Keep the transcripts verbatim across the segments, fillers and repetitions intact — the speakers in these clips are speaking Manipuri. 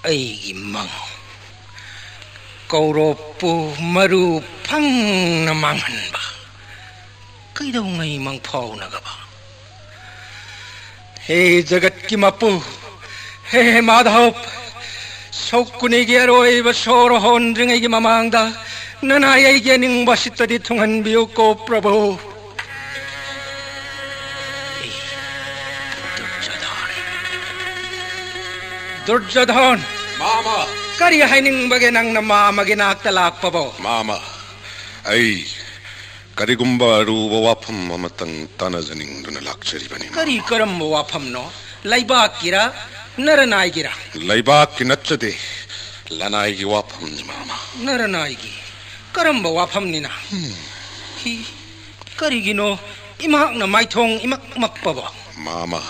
ꯑꯩꯒꯤ ꯃꯪ꯫ ꯀꯧꯔꯣꯞꯄꯨ ꯃꯔꯨ ꯐꯪꯅ ꯃꯥꯡꯍꯟꯕ꯫ ꯀꯩꯗꯧꯉꯩ ꯃꯪꯐꯥꯎꯅꯒꯕ? ꯍꯦ ꯖꯒꯠꯀꯤ ꯃꯄꯨ, ꯍꯦ ꯃꯥꯙꯕ, ꯁꯣꯛꯀꯨꯅꯤꯒꯤ ꯑꯔꯣꯏꯕ ꯁꯣꯔ ꯍꯣꯟꯗ꯭ꯔꯤꯉꯩꯒꯤ ꯃꯃꯥꯡꯗ ꯅꯅꯥꯏ ꯑꯩꯒꯤ ꯑꯅꯤꯡꯕ ꯑꯁꯤꯇꯗꯤ ꯊꯨꯡꯍꯟꯕꯤꯌꯨꯀꯣ ꯄ꯭ꯔꯚꯨ꯫ ꯑꯦ, ꯗꯨꯔꯖꯣꯙꯟ꯫ ꯗꯨꯔꯖꯣꯙꯟ! ꯃꯥꯃ! ꯀꯔꯤ ꯍꯥꯏꯅꯤꯡꯕꯒꯦ ꯅꯪꯅ ꯃꯥꯃꯒꯤ ꯅꯥꯛꯇ ꯂꯥꯛꯄꯕꯣ? ꯃꯥꯃ, ꯑꯩ ꯀꯔꯤꯒꯨꯝꯕ ꯑꯔꯨꯕ ꯋꯥꯐꯝ ꯑꯃꯇꯪ ꯇꯥꯟꯅꯖꯅꯤꯡꯗꯨꯅ ꯂꯥꯛꯆꯔꯤꯕꯅꯤ, ꯀꯔꯤ, ꯃꯥꯃ꯫ ꯀꯔꯝꯕ ꯋꯥꯐꯝꯅꯣ? ꯂꯩꯕꯥꯛꯀꯤꯔ, ꯅꯔꯅꯥꯏꯒꯤꯔ? ꯂꯩꯕꯥꯛꯀꯤ ꯅꯠꯆꯗꯦ, ꯂꯅꯥꯏꯒꯤ ꯋꯥꯐꯝꯅꯤ, ꯃꯥꯃ꯫ ꯅꯔꯅꯥꯏꯒꯤ? ꯀꯔꯝꯕ ꯋꯥꯐꯝꯅꯤꯅ? ꯍꯝ꯫ ꯍꯤ, ꯀꯔꯤꯒꯤꯅꯣ ꯏꯃꯍꯥꯛꯅ ꯃꯥꯏꯊꯣꯡ ꯏꯃꯛ ꯃꯛꯄꯕꯣ? ꯃꯥꯃ,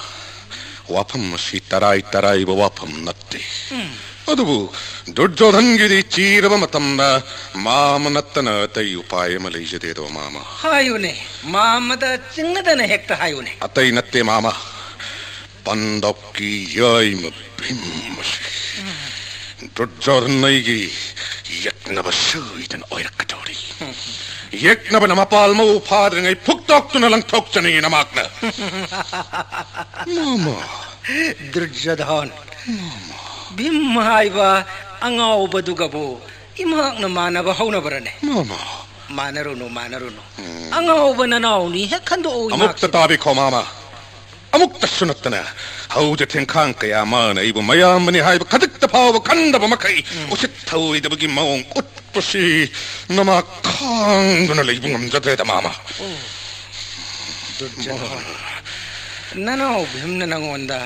ꯋꯥꯐꯝ ꯑꯁꯤ ꯇꯔꯥꯏ ꯇꯔꯥꯏꯕ ꯋꯥꯐꯝ ꯅꯠꯇꯦ꯫ ꯎꯝ꯫ ꯑꯗꯨꯕꯨ ꯗꯨꯔꯖꯣꯙꯟꯒꯤꯗꯤ ꯆꯤꯔꯕ ꯃꯇꯝꯗ ꯃꯥꯃ ꯅꯠꯇꯅ ꯑꯇꯩ ꯎꯄꯥꯏ ꯑꯃ ꯂꯩꯖꯗꯦꯗꯣ, ꯃꯥꯃ꯫ ꯍꯥꯏꯌꯨꯅꯦ, ꯃꯥꯃꯗ ꯆꯤꯡꯅꯗꯅ ꯍꯦꯛꯇ ꯍꯥꯏꯌꯨꯅꯦ꯫ ꯑꯇꯩ ꯅꯠꯇꯦ, ꯃꯥꯃ꯫ ꯄꯥꯟꯗꯕꯀꯤ ꯌꯥꯏꯃ ꯚꯤꯝ ꯑꯁꯤ ꯗꯨꯔꯖꯣꯙꯟ ꯑꯩꯒꯤ ꯌꯦꯛꯅꯕ ꯁꯣꯏꯗꯅ ꯑꯣꯏꯔꯛꯀꯗꯧꯔꯤ꯫ ꯌꯦꯛꯅꯕꯅ ꯃꯄꯥꯜ ꯃꯄꯨꯡ ꯐꯥꯗ꯭ꯔꯤꯉꯩ ꯐꯨꯛꯇꯣꯛꯇꯨꯅ ꯂꯪꯊꯣꯛꯆꯅꯤ ꯅꯃꯥꯛꯅ꯫ ꯃꯥꯃ꯫ ꯗꯨꯔꯖꯣꯙꯟ, ꯃꯥꯃ꯫ ꯚꯤꯝ ꯍꯥꯏꯕ ꯑꯉꯥꯎꯕꯗꯨꯒꯕꯨ ꯏꯃꯍꯥꯛꯅ ꯃꯥꯟꯅꯕ ꯍꯧꯅꯕ꯭ꯔꯅꯦ? ꯃꯥꯃ꯫ ꯃꯥꯟꯅꯔꯨꯅꯨ, ꯃꯥꯟꯅꯔꯨꯅꯨ꯫ ꯎꯝ꯫ ꯑꯉꯥꯎꯕ ꯅꯅꯥꯎꯅꯤ ꯍꯦꯛ ꯈꯟꯗꯣꯛꯎ ꯑꯃꯨꯛꯇ ꯏꯃꯥꯛꯁꯤꯗ꯫ ꯇꯥꯕꯤꯈꯣ, ꯃꯥꯃ꯫ ꯑꯃꯨꯛꯇꯁꯨ ꯅꯠꯇꯅ ꯍꯧꯗ ꯊꯦꯡꯈꯥꯡ ꯀꯌꯥ ꯃꯥꯅ ꯑꯩꯕꯨ ꯃꯌꯥꯝꯕꯅꯤ ꯍꯥꯏꯕ ꯈꯖꯤꯛꯇ ꯐꯥꯎꯕ ꯈꯟꯗꯕ ꯃꯈꯩ ꯎꯝ꯫ ꯎꯁꯤꯠ ꯊꯑꯣꯏꯗꯕꯒꯤ ꯃꯑꯣꯡ ꯎꯠꯄꯁꯤ ꯅꯃꯥꯛ ꯈꯥꯡꯗꯨꯅ ꯂꯩꯕ ꯉꯝꯖꯗ꯭ꯔꯦꯗ, ꯃꯥꯃ꯫ ꯑꯣ, ꯗꯨꯔꯖꯣꯙꯟ, ꯅꯅꯥꯎ ꯚꯤꯝꯅ ꯅꯉꯣꯟꯗ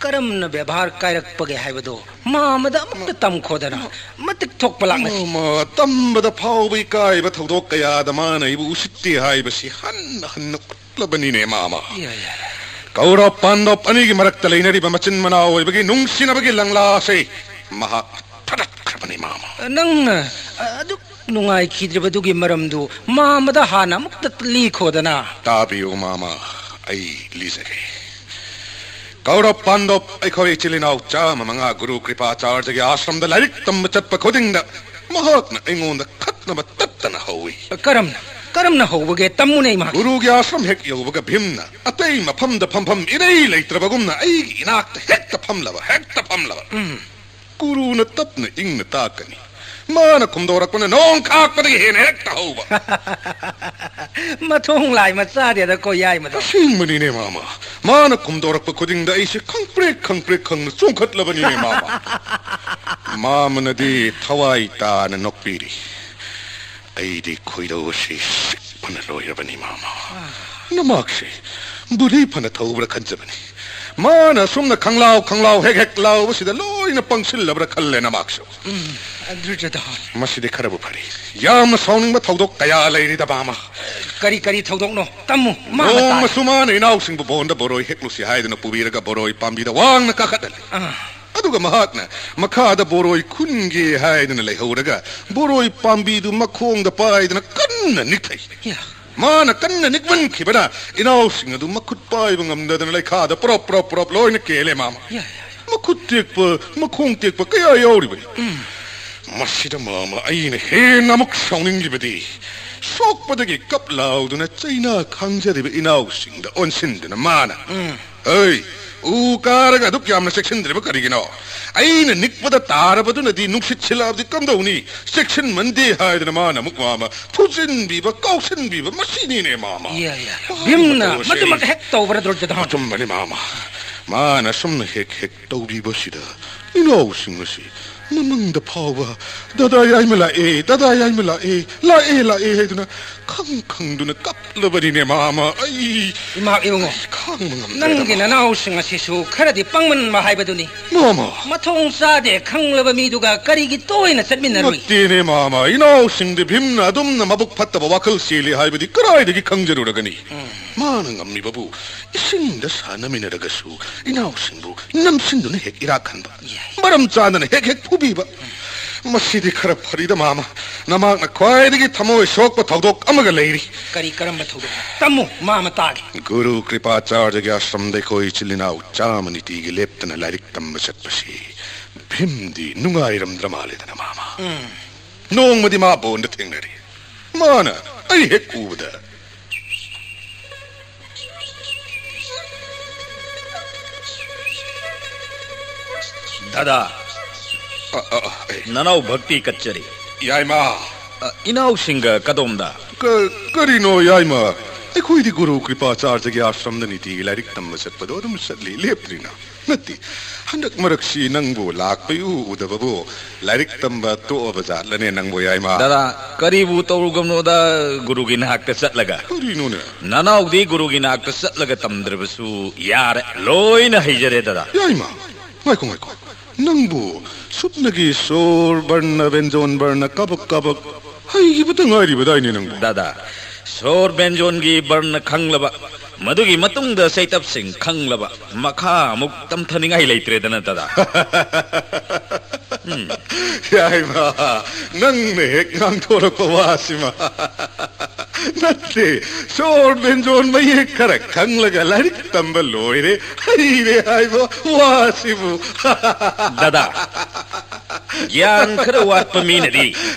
ꯀꯔꯝꯅ ꯕꯦꯕꯥꯔ ꯀꯥꯏꯔꯛꯄꯒꯦ ꯍꯥꯏꯕꯗꯨ ꯃꯥꯃꯗ ꯑꯃꯨꯛꯇ ꯇꯝꯈꯣꯗꯅ, ꯃꯇꯤꯛ ꯊꯣꯛꯄ ꯂꯥꯛꯅ꯫ ꯃꯥꯃ, ꯇꯝꯕꯗ ꯐꯥꯎꯕ ꯏꯀꯥꯏꯕ ꯊꯧꯗꯣꯛ ꯀꯌꯥꯗ ꯃꯥꯅ ꯑꯩꯕꯨ ꯎꯁꯤꯠꯇꯦ ꯍꯥꯏꯕꯁꯤ ꯍꯟꯅ ꯍꯟꯅ ꯎꯠꯂꯕꯅꯤꯅꯦ, ꯃꯥꯃ꯫ ꯌꯥ, ꯌꯥ꯫ ꯀꯧꯔꯕ ꯄꯥꯟꯗꯕ ꯑꯅꯤꯒꯤ ꯃꯔꯛꯇ ꯂꯩꯅꯔꯤꯕ ꯃꯆꯤꯟ ꯃꯅꯥꯎ ꯑꯣꯏꯕꯒꯤ ꯅꯨꯡꯁꯤꯅꯕꯒꯤ ꯂꯪꯂꯥ ꯑꯁꯤ ꯃꯍꯥꯛ ꯊꯗꯠꯈ꯭ꯔꯕꯅꯤ, ꯃꯥꯃ꯫ ꯅꯪꯅ ꯑꯗꯨꯛ ꯅꯨꯡꯉꯥꯏꯈꯤꯗ꯭ꯔꯤꯕꯗꯨꯒꯤ ꯃꯔꯝꯗꯨ ꯃꯥꯃꯗ ꯍꯥꯟꯅ ꯑꯃꯨꯛꯇ ꯂꯤꯈꯣꯗꯅ꯫ ꯇꯥꯕꯤꯌꯨ, ꯃꯥꯃ, ꯑꯩ ꯂꯤꯖꯒꯦ꯫ ꯀꯧꯔꯕ ꯄꯥꯟꯗꯕ ꯑꯩꯈꯣꯏ ꯏꯆꯤꯜ ꯏꯅꯥꯎ ꯆꯥꯝꯃ ꯃꯉꯥ ꯒꯨꯔꯨ ꯀ꯭ꯔꯤꯄꯥꯆꯥꯔꯖꯒꯤ ꯑꯥꯁ꯭ꯔꯝꯗ ꯂꯥꯏꯔꯤꯛ ꯇꯝꯕ ꯆꯠꯄ ꯈꯨꯗꯤꯡꯗ ꯃꯍꯥꯛꯅ ꯑꯩꯉꯣꯟꯗ ꯈꯠꯅꯕ ꯇꯠꯇꯅ ꯍꯧꯏ꯫ ꯀꯔꯝꯅ? ꯀꯔꯝꯅ ꯍꯧꯕꯒꯦ? ꯇꯝꯃꯨꯅꯦ, ꯏꯃꯥ꯫ ꯒꯨꯔꯨꯒꯤ ꯑꯥꯁ꯭ꯔꯝ ꯍꯦꯛ ꯌꯧꯕꯒ ꯚꯤꯝꯅ ꯑꯇꯩ ꯃꯐꯝꯗ ꯐꯝꯐꯝ ꯏꯔꯩ ꯂꯩꯇ꯭ꯔꯕꯒꯨꯝꯅ ꯑꯩꯒꯤ ꯏꯅꯥꯛꯇ ꯍꯦꯛꯇ ꯐꯝꯂꯕ, ꯍꯦꯛꯇ ꯐꯝꯂꯕ꯫ ꯎꯝ꯫ ꯒꯨꯔꯨꯅ ꯇꯞꯅ ꯏꯪꯅ ꯇꯥꯛꯀꯅꯤ꯫ ꯃꯥꯅ ꯈꯨꯝꯗꯣꯔꯛꯄꯅ ꯅꯣꯡ ꯈꯥꯛꯄꯗꯒꯤ ꯍꯦꯟꯅ ꯍꯦꯛꯇ ꯍꯧꯕ꯫ ꯃꯊꯣꯡ ꯂꯥꯏ ꯃꯆꯥꯗꯦꯗ ꯀꯣ ꯌꯥꯏꯃꯗꯣ꯫ ꯑꯁꯦꯡꯕꯅꯤꯅꯦ, ꯃꯥꯃ꯫ ꯃꯥꯅ ꯈꯨꯝꯗꯣꯔꯛꯄ ꯈꯨꯗꯤꯡꯗ ꯑꯩꯁꯦ ꯈꯪꯄ꯭ꯔꯦꯛ ꯈꯪꯄ꯭ꯔꯦꯛ ꯈꯪꯅ ꯆꯣꯡꯈꯠꯂꯕꯅꯤꯅꯦ, ꯃꯥꯃ꯫ ꯃꯥꯃꯅꯗꯤ ꯊꯋꯥꯏ ꯇꯥꯅ ꯅꯣꯛꯄꯤꯔꯤ꯫ ꯑꯩꯗꯤ ꯈꯣꯏꯗꯧ ꯑꯁꯤ ꯁꯤꯛꯄꯅ ꯂꯣꯏꯔꯕꯅꯤ, ꯃꯥꯃ꯫ ꯅꯃꯥꯛꯁꯦ ꯕꯨꯔꯤ ꯐꯅ ꯊꯧꯕ꯭ꯔꯥ ꯈꯟꯖꯕꯅꯤ꯫ ꯃꯥꯅ ꯑꯁꯨꯝꯅ ꯈꯪꯂꯥꯎ ꯈꯪꯂꯥꯎ ꯍꯦꯛ ꯍꯦꯛ ꯂꯥꯎꯕꯁꯤꯗ ꯂꯣꯏꯅ ꯄꯪꯁꯤꯜꯂꯕ꯭ꯔꯥ ꯈꯜꯂꯦ ꯅꯃꯥꯛꯁꯨ꯫ ꯎꯝ, ꯗꯨꯔꯖꯣꯙꯟ꯫ ꯃꯁꯤꯗꯤ ꯈꯔꯕꯨ ꯐꯔꯤ꯫ ꯌꯥꯝꯅ ꯁꯥꯎꯅꯤꯡꯕ ꯊꯧꯗꯣꯛ ꯀꯌꯥ ꯂꯩꯔꯤꯗ, ꯃꯥꯃ꯫ ꯀꯔꯤ ꯀꯔꯤ ꯊꯧꯗꯣꯛꯅꯣ? ꯇꯝꯃꯨ, ꯃꯥꯅ ꯇꯥꯔꯦ꯫ ꯅꯣꯡꯃꯁꯨ ꯃꯥꯅ ꯏꯅꯥꯎꯁꯤꯡꯕꯨ ꯕꯣꯟꯗ ꯕꯣꯔꯣꯏ ꯍꯦꯛꯂꯨꯁꯤ ꯍꯥꯏꯗꯨꯅ ꯄꯨꯕꯤꯔꯒ ꯕꯣꯔꯣꯏ ꯄꯥꯝꯕꯤꯗ ꯋꯥꯡꯅ ꯀꯥꯈꯠꯍꯜꯂꯤ꯫ ꯑꯥ꯫ ꯑꯗꯨꯒ ꯃꯍꯥꯛꯅ ꯃꯈꯥꯗ ꯕꯣꯔꯣꯏ ꯈꯨꯟꯒꯦ ꯍꯥꯏꯗꯨꯅ ꯂꯩꯍꯧꯔꯒ ꯕꯣꯔꯣꯏ ꯄꯥꯝꯕꯤꯗꯨ ꯃꯈꯣꯡꯗ ꯄꯥꯏꯗꯨꯅ ꯀꯟꯅ ꯅꯤꯛꯊꯩ꯫ ꯌꯥ꯫ ꯃꯥꯅ ꯀꯟꯅ ꯅꯤꯛꯃꯟꯈꯤꯕꯅ ꯏꯅꯥꯎꯁꯤꯡ ꯑꯗꯨ ꯃꯈꯨꯠ ꯄꯥꯏꯕ ꯉꯝꯗꯗꯅ ꯂꯩꯈꯥꯗ ꯄ꯭ꯔꯣꯞ ꯄ꯭ꯔꯣꯞ ꯄ꯭ꯔꯣꯞ ꯂꯣꯏꯅ ꯀꯦꯜꯂꯦ, ꯃꯥꯃ꯫ ꯌꯥ, ꯌꯥ, ꯌꯥ꯫ ꯃꯈꯨꯠ ꯇꯦꯛꯄ, ꯃꯈꯣꯡ ꯇꯦꯛꯄ ꯀꯌꯥ ꯌꯥꯎꯔꯤꯕꯅꯤ꯫ ꯎꯝ꯫ ꯃꯁꯤꯗ, ꯃꯥꯃ, ꯑꯩꯅ ꯍꯦꯟꯅ ꯑꯃꯨꯛ ꯁꯥꯎꯅꯤꯡꯂꯤꯕꯗꯤ ꯁꯣꯛꯄꯗꯒꯤ ꯀꯞ ꯂꯥꯎꯗꯨꯅ ꯆꯩꯅꯥ ꯈꯥꯡꯖꯔꯤꯕ ꯏꯅꯥꯎꯁꯤꯡꯗ ꯑꯣꯟꯁꯤꯟꯗꯨꯅ ꯃꯥꯅ, ꯎꯝ꯫ "ꯍꯩ, ꯎ ꯀꯥꯔꯒ ꯑꯗꯨꯛ ꯌꯥꯝꯅ ꯆꯦꯛꯁꯤꯟꯗ꯭ꯔꯤꯕ ꯀꯔꯤꯒꯤꯅꯣ? ꯑꯩꯅ ꯅꯤꯛꯄꯗ ꯇꯥꯔꯕꯗꯨꯅꯗꯤ ꯅꯨꯡꯁꯤꯠ ꯁꯤꯜꯂꯛꯑꯕꯗꯤ ꯀꯝꯗꯧꯅꯤ?" ꯆꯦꯛꯁꯤꯟꯃꯟꯗꯦ ꯍꯥꯏꯗꯅ ꯃꯥꯅ ꯑꯃꯨꯛ ꯃꯥꯃ ꯐꯨꯖꯤꯟꯕꯤꯕ, ꯀꯥꯎꯁꯤꯟꯕꯤꯕ, ꯃꯁꯤꯅꯤꯅꯦ, ꯃꯥꯃ꯫ ꯌꯥ, ꯌꯥ, ꯌꯥ꯫ ꯃꯥꯒꯤ ꯚꯤꯝꯅ ꯃꯇꯧ ꯑꯁꯤ ꯃꯗꯨꯃꯛ ꯍꯦꯛ ꯇꯧꯕ꯭ꯔꯥ, ꯗꯨꯔꯖꯣꯙꯟ? ꯑꯆꯨꯝꯕꯅꯤ, ꯃꯥꯃ꯫ ꯃꯥꯅ ꯁꯨꯝꯅ ꯍꯦꯛ ꯍꯦꯛ ꯇꯧꯕꯤꯕꯁꯤꯗ ꯏꯅꯥꯎꯁꯤꯡ ꯑꯁꯤ ꯃꯃꯪꯗ ꯐꯥꯎꯕ "ꯗꯥꯗꯥ ꯌꯥꯏꯃ ꯂꯥꯛꯑꯦ, ꯗꯥꯗꯥ ꯌꯥꯏꯃ ꯂꯥꯛꯑꯦ, ꯂꯥꯛꯑꯦ, ꯂꯥꯛꯑꯦ" ꯍꯥꯏꯗꯨꯅ ꯈꯪ ꯈꯪꯗꯨꯅ ꯀꯞꯂꯕꯅꯤꯅꯦ, ꯃꯥꯃ꯫ ꯑꯩ ꯏꯃꯥ ꯏꯕꯨꯡꯉꯣ, ꯑꯩ ꯈꯥꯡꯕ ꯉꯝꯗ꯭ꯔꯦꯗ, ꯅꯪꯒꯤ ꯃꯥꯃ꯫ ꯅꯅꯥꯎꯁꯤꯡ ꯑꯁꯤꯁꯨ ꯈꯔꯗꯤ ꯄꯪꯃꯟꯕ ꯍꯥꯏꯕꯗꯨꯅꯤ꯫ ꯃꯥꯃ꯫ ꯃꯊꯣꯡ ꯆꯥꯗꯦ ꯈꯪꯂꯕ ꯃꯤꯗꯨꯒ ꯀꯔꯤꯒꯤ ꯇꯣꯏꯅ ꯆꯠꯃꯤꯟꯅꯔꯨꯏ? ꯅꯠꯇꯦꯅꯦ, ꯃꯥꯃ꯫ ꯏꯅꯥꯎꯁꯤꯡꯗꯤ ꯚꯤꯝꯅ ꯑꯗꯨꯝꯅ ꯃꯕꯨꯛ ꯐꯠꯇꯕ ꯋꯥꯈꯜ ꯆꯦꯜꯂꯤ ꯍꯥꯏꯕꯗꯤ ꯀꯗꯥꯏꯗꯒꯤ ꯈꯪꯖꯔꯨꯔꯒꯅꯤ? ꯎꯝ꯫ ꯃꯥꯅ ꯉꯝꯃꯤꯕꯕꯨ ꯏꯁꯤꯡꯗ ꯁꯥꯟꯅꯃꯤꯟꯅꯔꯒꯁꯨ ꯏꯅꯥꯎꯁꯤꯡꯕꯨ ꯅꯝꯁꯤꯟꯗꯨꯅ ꯍꯦꯛ ꯏꯔꯥꯛ ꯈꯟꯕ, ꯌꯥꯏ꯫ ꯃꯔꯝ ꯆꯥꯗꯅ ꯍꯦꯛ ꯍꯦꯛ ꯐꯨꯕꯤꯕ꯫ ꯃꯁꯤꯗꯤ ꯈꯔ ꯐꯔꯤꯗ, ꯃꯥꯃ꯫ ꯅꯃꯥꯛꯅ ꯈ꯭ꯋꯥꯏꯗꯒꯤ ꯊꯃꯣꯏ ꯁꯣꯛꯄ ꯊꯧꯗꯣꯛ ꯑꯃꯒ ꯂꯩꯔꯤ꯫ ꯀꯔꯤ ꯀꯔꯝꯕ ꯊꯧꯗꯣꯛꯅꯣ? ꯇꯝꯃꯨ, ꯃꯥꯃ ꯇꯥꯒꯦ꯫ ꯒꯨꯔꯨ ꯀ꯭ꯔꯤꯄꯥꯆꯥꯔꯖꯒꯤ ꯑꯥꯁ꯭ꯔꯝꯗ ꯑꯩꯈꯣꯏ ꯏꯆꯤꯜ ꯏꯅꯥꯎ ꯆꯥꯝꯃ ꯅꯤꯇꯤꯒꯤ ꯂꯦꯞꯇꯅ ꯂꯥꯏꯔꯤꯛ ꯇꯝꯕ ꯆꯠꯄꯁꯤ ꯚꯤꯝꯗꯤ ꯅꯨꯡꯉꯥꯏꯔꯝꯗ꯭ꯔ ꯃꯥꯜꯂꯦꯗꯅ, ꯃꯥꯃ꯫ ꯎꯝ꯫ ꯅꯣꯡꯃꯗꯤ ꯃꯥ ꯕꯣꯟꯗ ꯊꯦꯡꯅꯔꯦ꯫ ꯃꯥꯅ ꯑꯩ ꯍꯦꯛ ꯎꯕꯗ, ꯗꯥꯗꯥ, ꯑ, ꯑ, ꯑ, ꯑꯦ, ꯅꯅꯥꯎ ꯚꯛꯇꯤ ꯀꯠꯆꯔꯤ꯫ ꯌꯥꯏꯃ꯫ ꯑ, ꯏꯅꯥꯎꯁꯤꯡꯒ ꯀꯗꯣꯝꯗ? ꯀ-, ꯀꯔꯤꯅꯣ, ꯌꯥꯏꯃ? ꯑꯩꯈꯣꯏꯗꯤ ꯒꯨꯔꯨ ꯀ꯭ꯔꯤꯄꯥꯆꯥꯔꯖꯒꯤ ꯑꯥꯁ꯭ꯔꯝꯗ ꯅꯤꯇꯤꯒꯤ ꯂꯥꯏꯔꯤꯛ ꯇꯝꯕ ꯆꯠꯄꯗꯣ ꯑꯗꯨꯝ ꯆꯠꯂꯤ, ꯂꯦꯞꯇ꯭ꯔꯤꯅ꯫ ꯅꯠꯇꯦ, ꯍꯟꯗꯛ ꯃꯔꯛꯁꯤ ꯅꯪꯕꯨ ꯂꯥꯛꯄ ꯏꯎ ꯎꯗꯕꯕꯨ ꯂꯥꯏꯔꯤꯛ ꯇꯝꯕ ꯇꯣꯛꯑꯕ ꯖꯥꯠꯂꯅꯦ ꯅꯪꯕꯨ, ꯌꯥꯏꯃ? ꯗꯥꯗꯥ, ꯀꯔꯤꯕꯨ ꯇꯧꯔꯨꯒꯕꯅꯣꯗ, ꯒꯨꯔꯨꯒꯤ ꯅꯥꯛꯇ ꯆꯠꯂꯒ? ꯀꯔꯤꯅꯣꯅꯦ? ꯅꯅꯥꯎꯗꯤ ꯒꯨꯔꯨꯒꯤ ꯅꯥꯛꯇ ꯆꯠꯂꯒ ꯇꯝꯗ꯭ꯔꯕꯁꯨ ꯌꯥꯔꯦ, ꯂꯣꯏꯅ ꯍꯩꯖꯔꯦ, ꯗꯥꯗꯥ꯫ ꯌꯥꯏꯃ, ꯉꯥꯏꯈꯣ, ꯉꯥꯏꯈꯣ꯫ ꯅꯪꯕꯨ ꯁꯨꯞꯅꯒꯤ ꯁꯣꯔ ꯕꯔꯅ, ꯕꯦꯟꯖꯣꯟ ꯕꯔꯅ ꯀꯥꯕꯛ ꯀꯥꯕꯛ ꯍꯩꯈꯤꯕꯇ ꯉꯥꯏꯔꯤꯕꯗꯥꯏꯅꯦ ꯅꯪꯕꯨ? ꯗꯥꯗꯥ, ꯁꯣꯔ ꯕꯦꯟꯖꯣꯟꯒꯤ ꯕꯔꯅ ꯈꯪꯂꯕ, ꯃꯗꯨꯒꯤ ꯃꯇꯨꯡꯗ ꯆꯩꯇꯞꯁꯤꯡ ꯈꯪꯂꯕ, ꯃꯈꯥ ꯑꯃꯨꯛ ꯇꯝꯊꯅꯤꯡꯉꯥꯏ ꯂꯩꯇ꯭ꯔꯦꯗꯅ, ꯗꯥꯗꯥ꯫ ꯌꯥꯏꯃ, ꯅꯪꯅ ꯍꯦꯛ ꯉꯥꯡꯊꯣꯔꯛꯄ ꯋꯥꯁꯤꯃ꯫ ꯅꯠꯇꯦ, ꯁꯣꯔ ꯕꯦꯟꯖꯣꯟ ꯃꯌꯦꯛ ꯈꯔ ꯈꯪꯂꯒ ꯂꯥꯏꯔꯤꯛ ꯇꯝꯕ ꯂꯣꯏꯔꯦ, ꯍꯩꯔꯦ ꯍꯥꯏꯕ ꯋꯥꯁꯤꯕꯨ꯫ ꯗꯥꯗꯥ, ꯒ꯭ꯌꯥꯟ ꯈꯔ ꯋꯥꯠꯄ ꯃꯤꯅꯗꯤ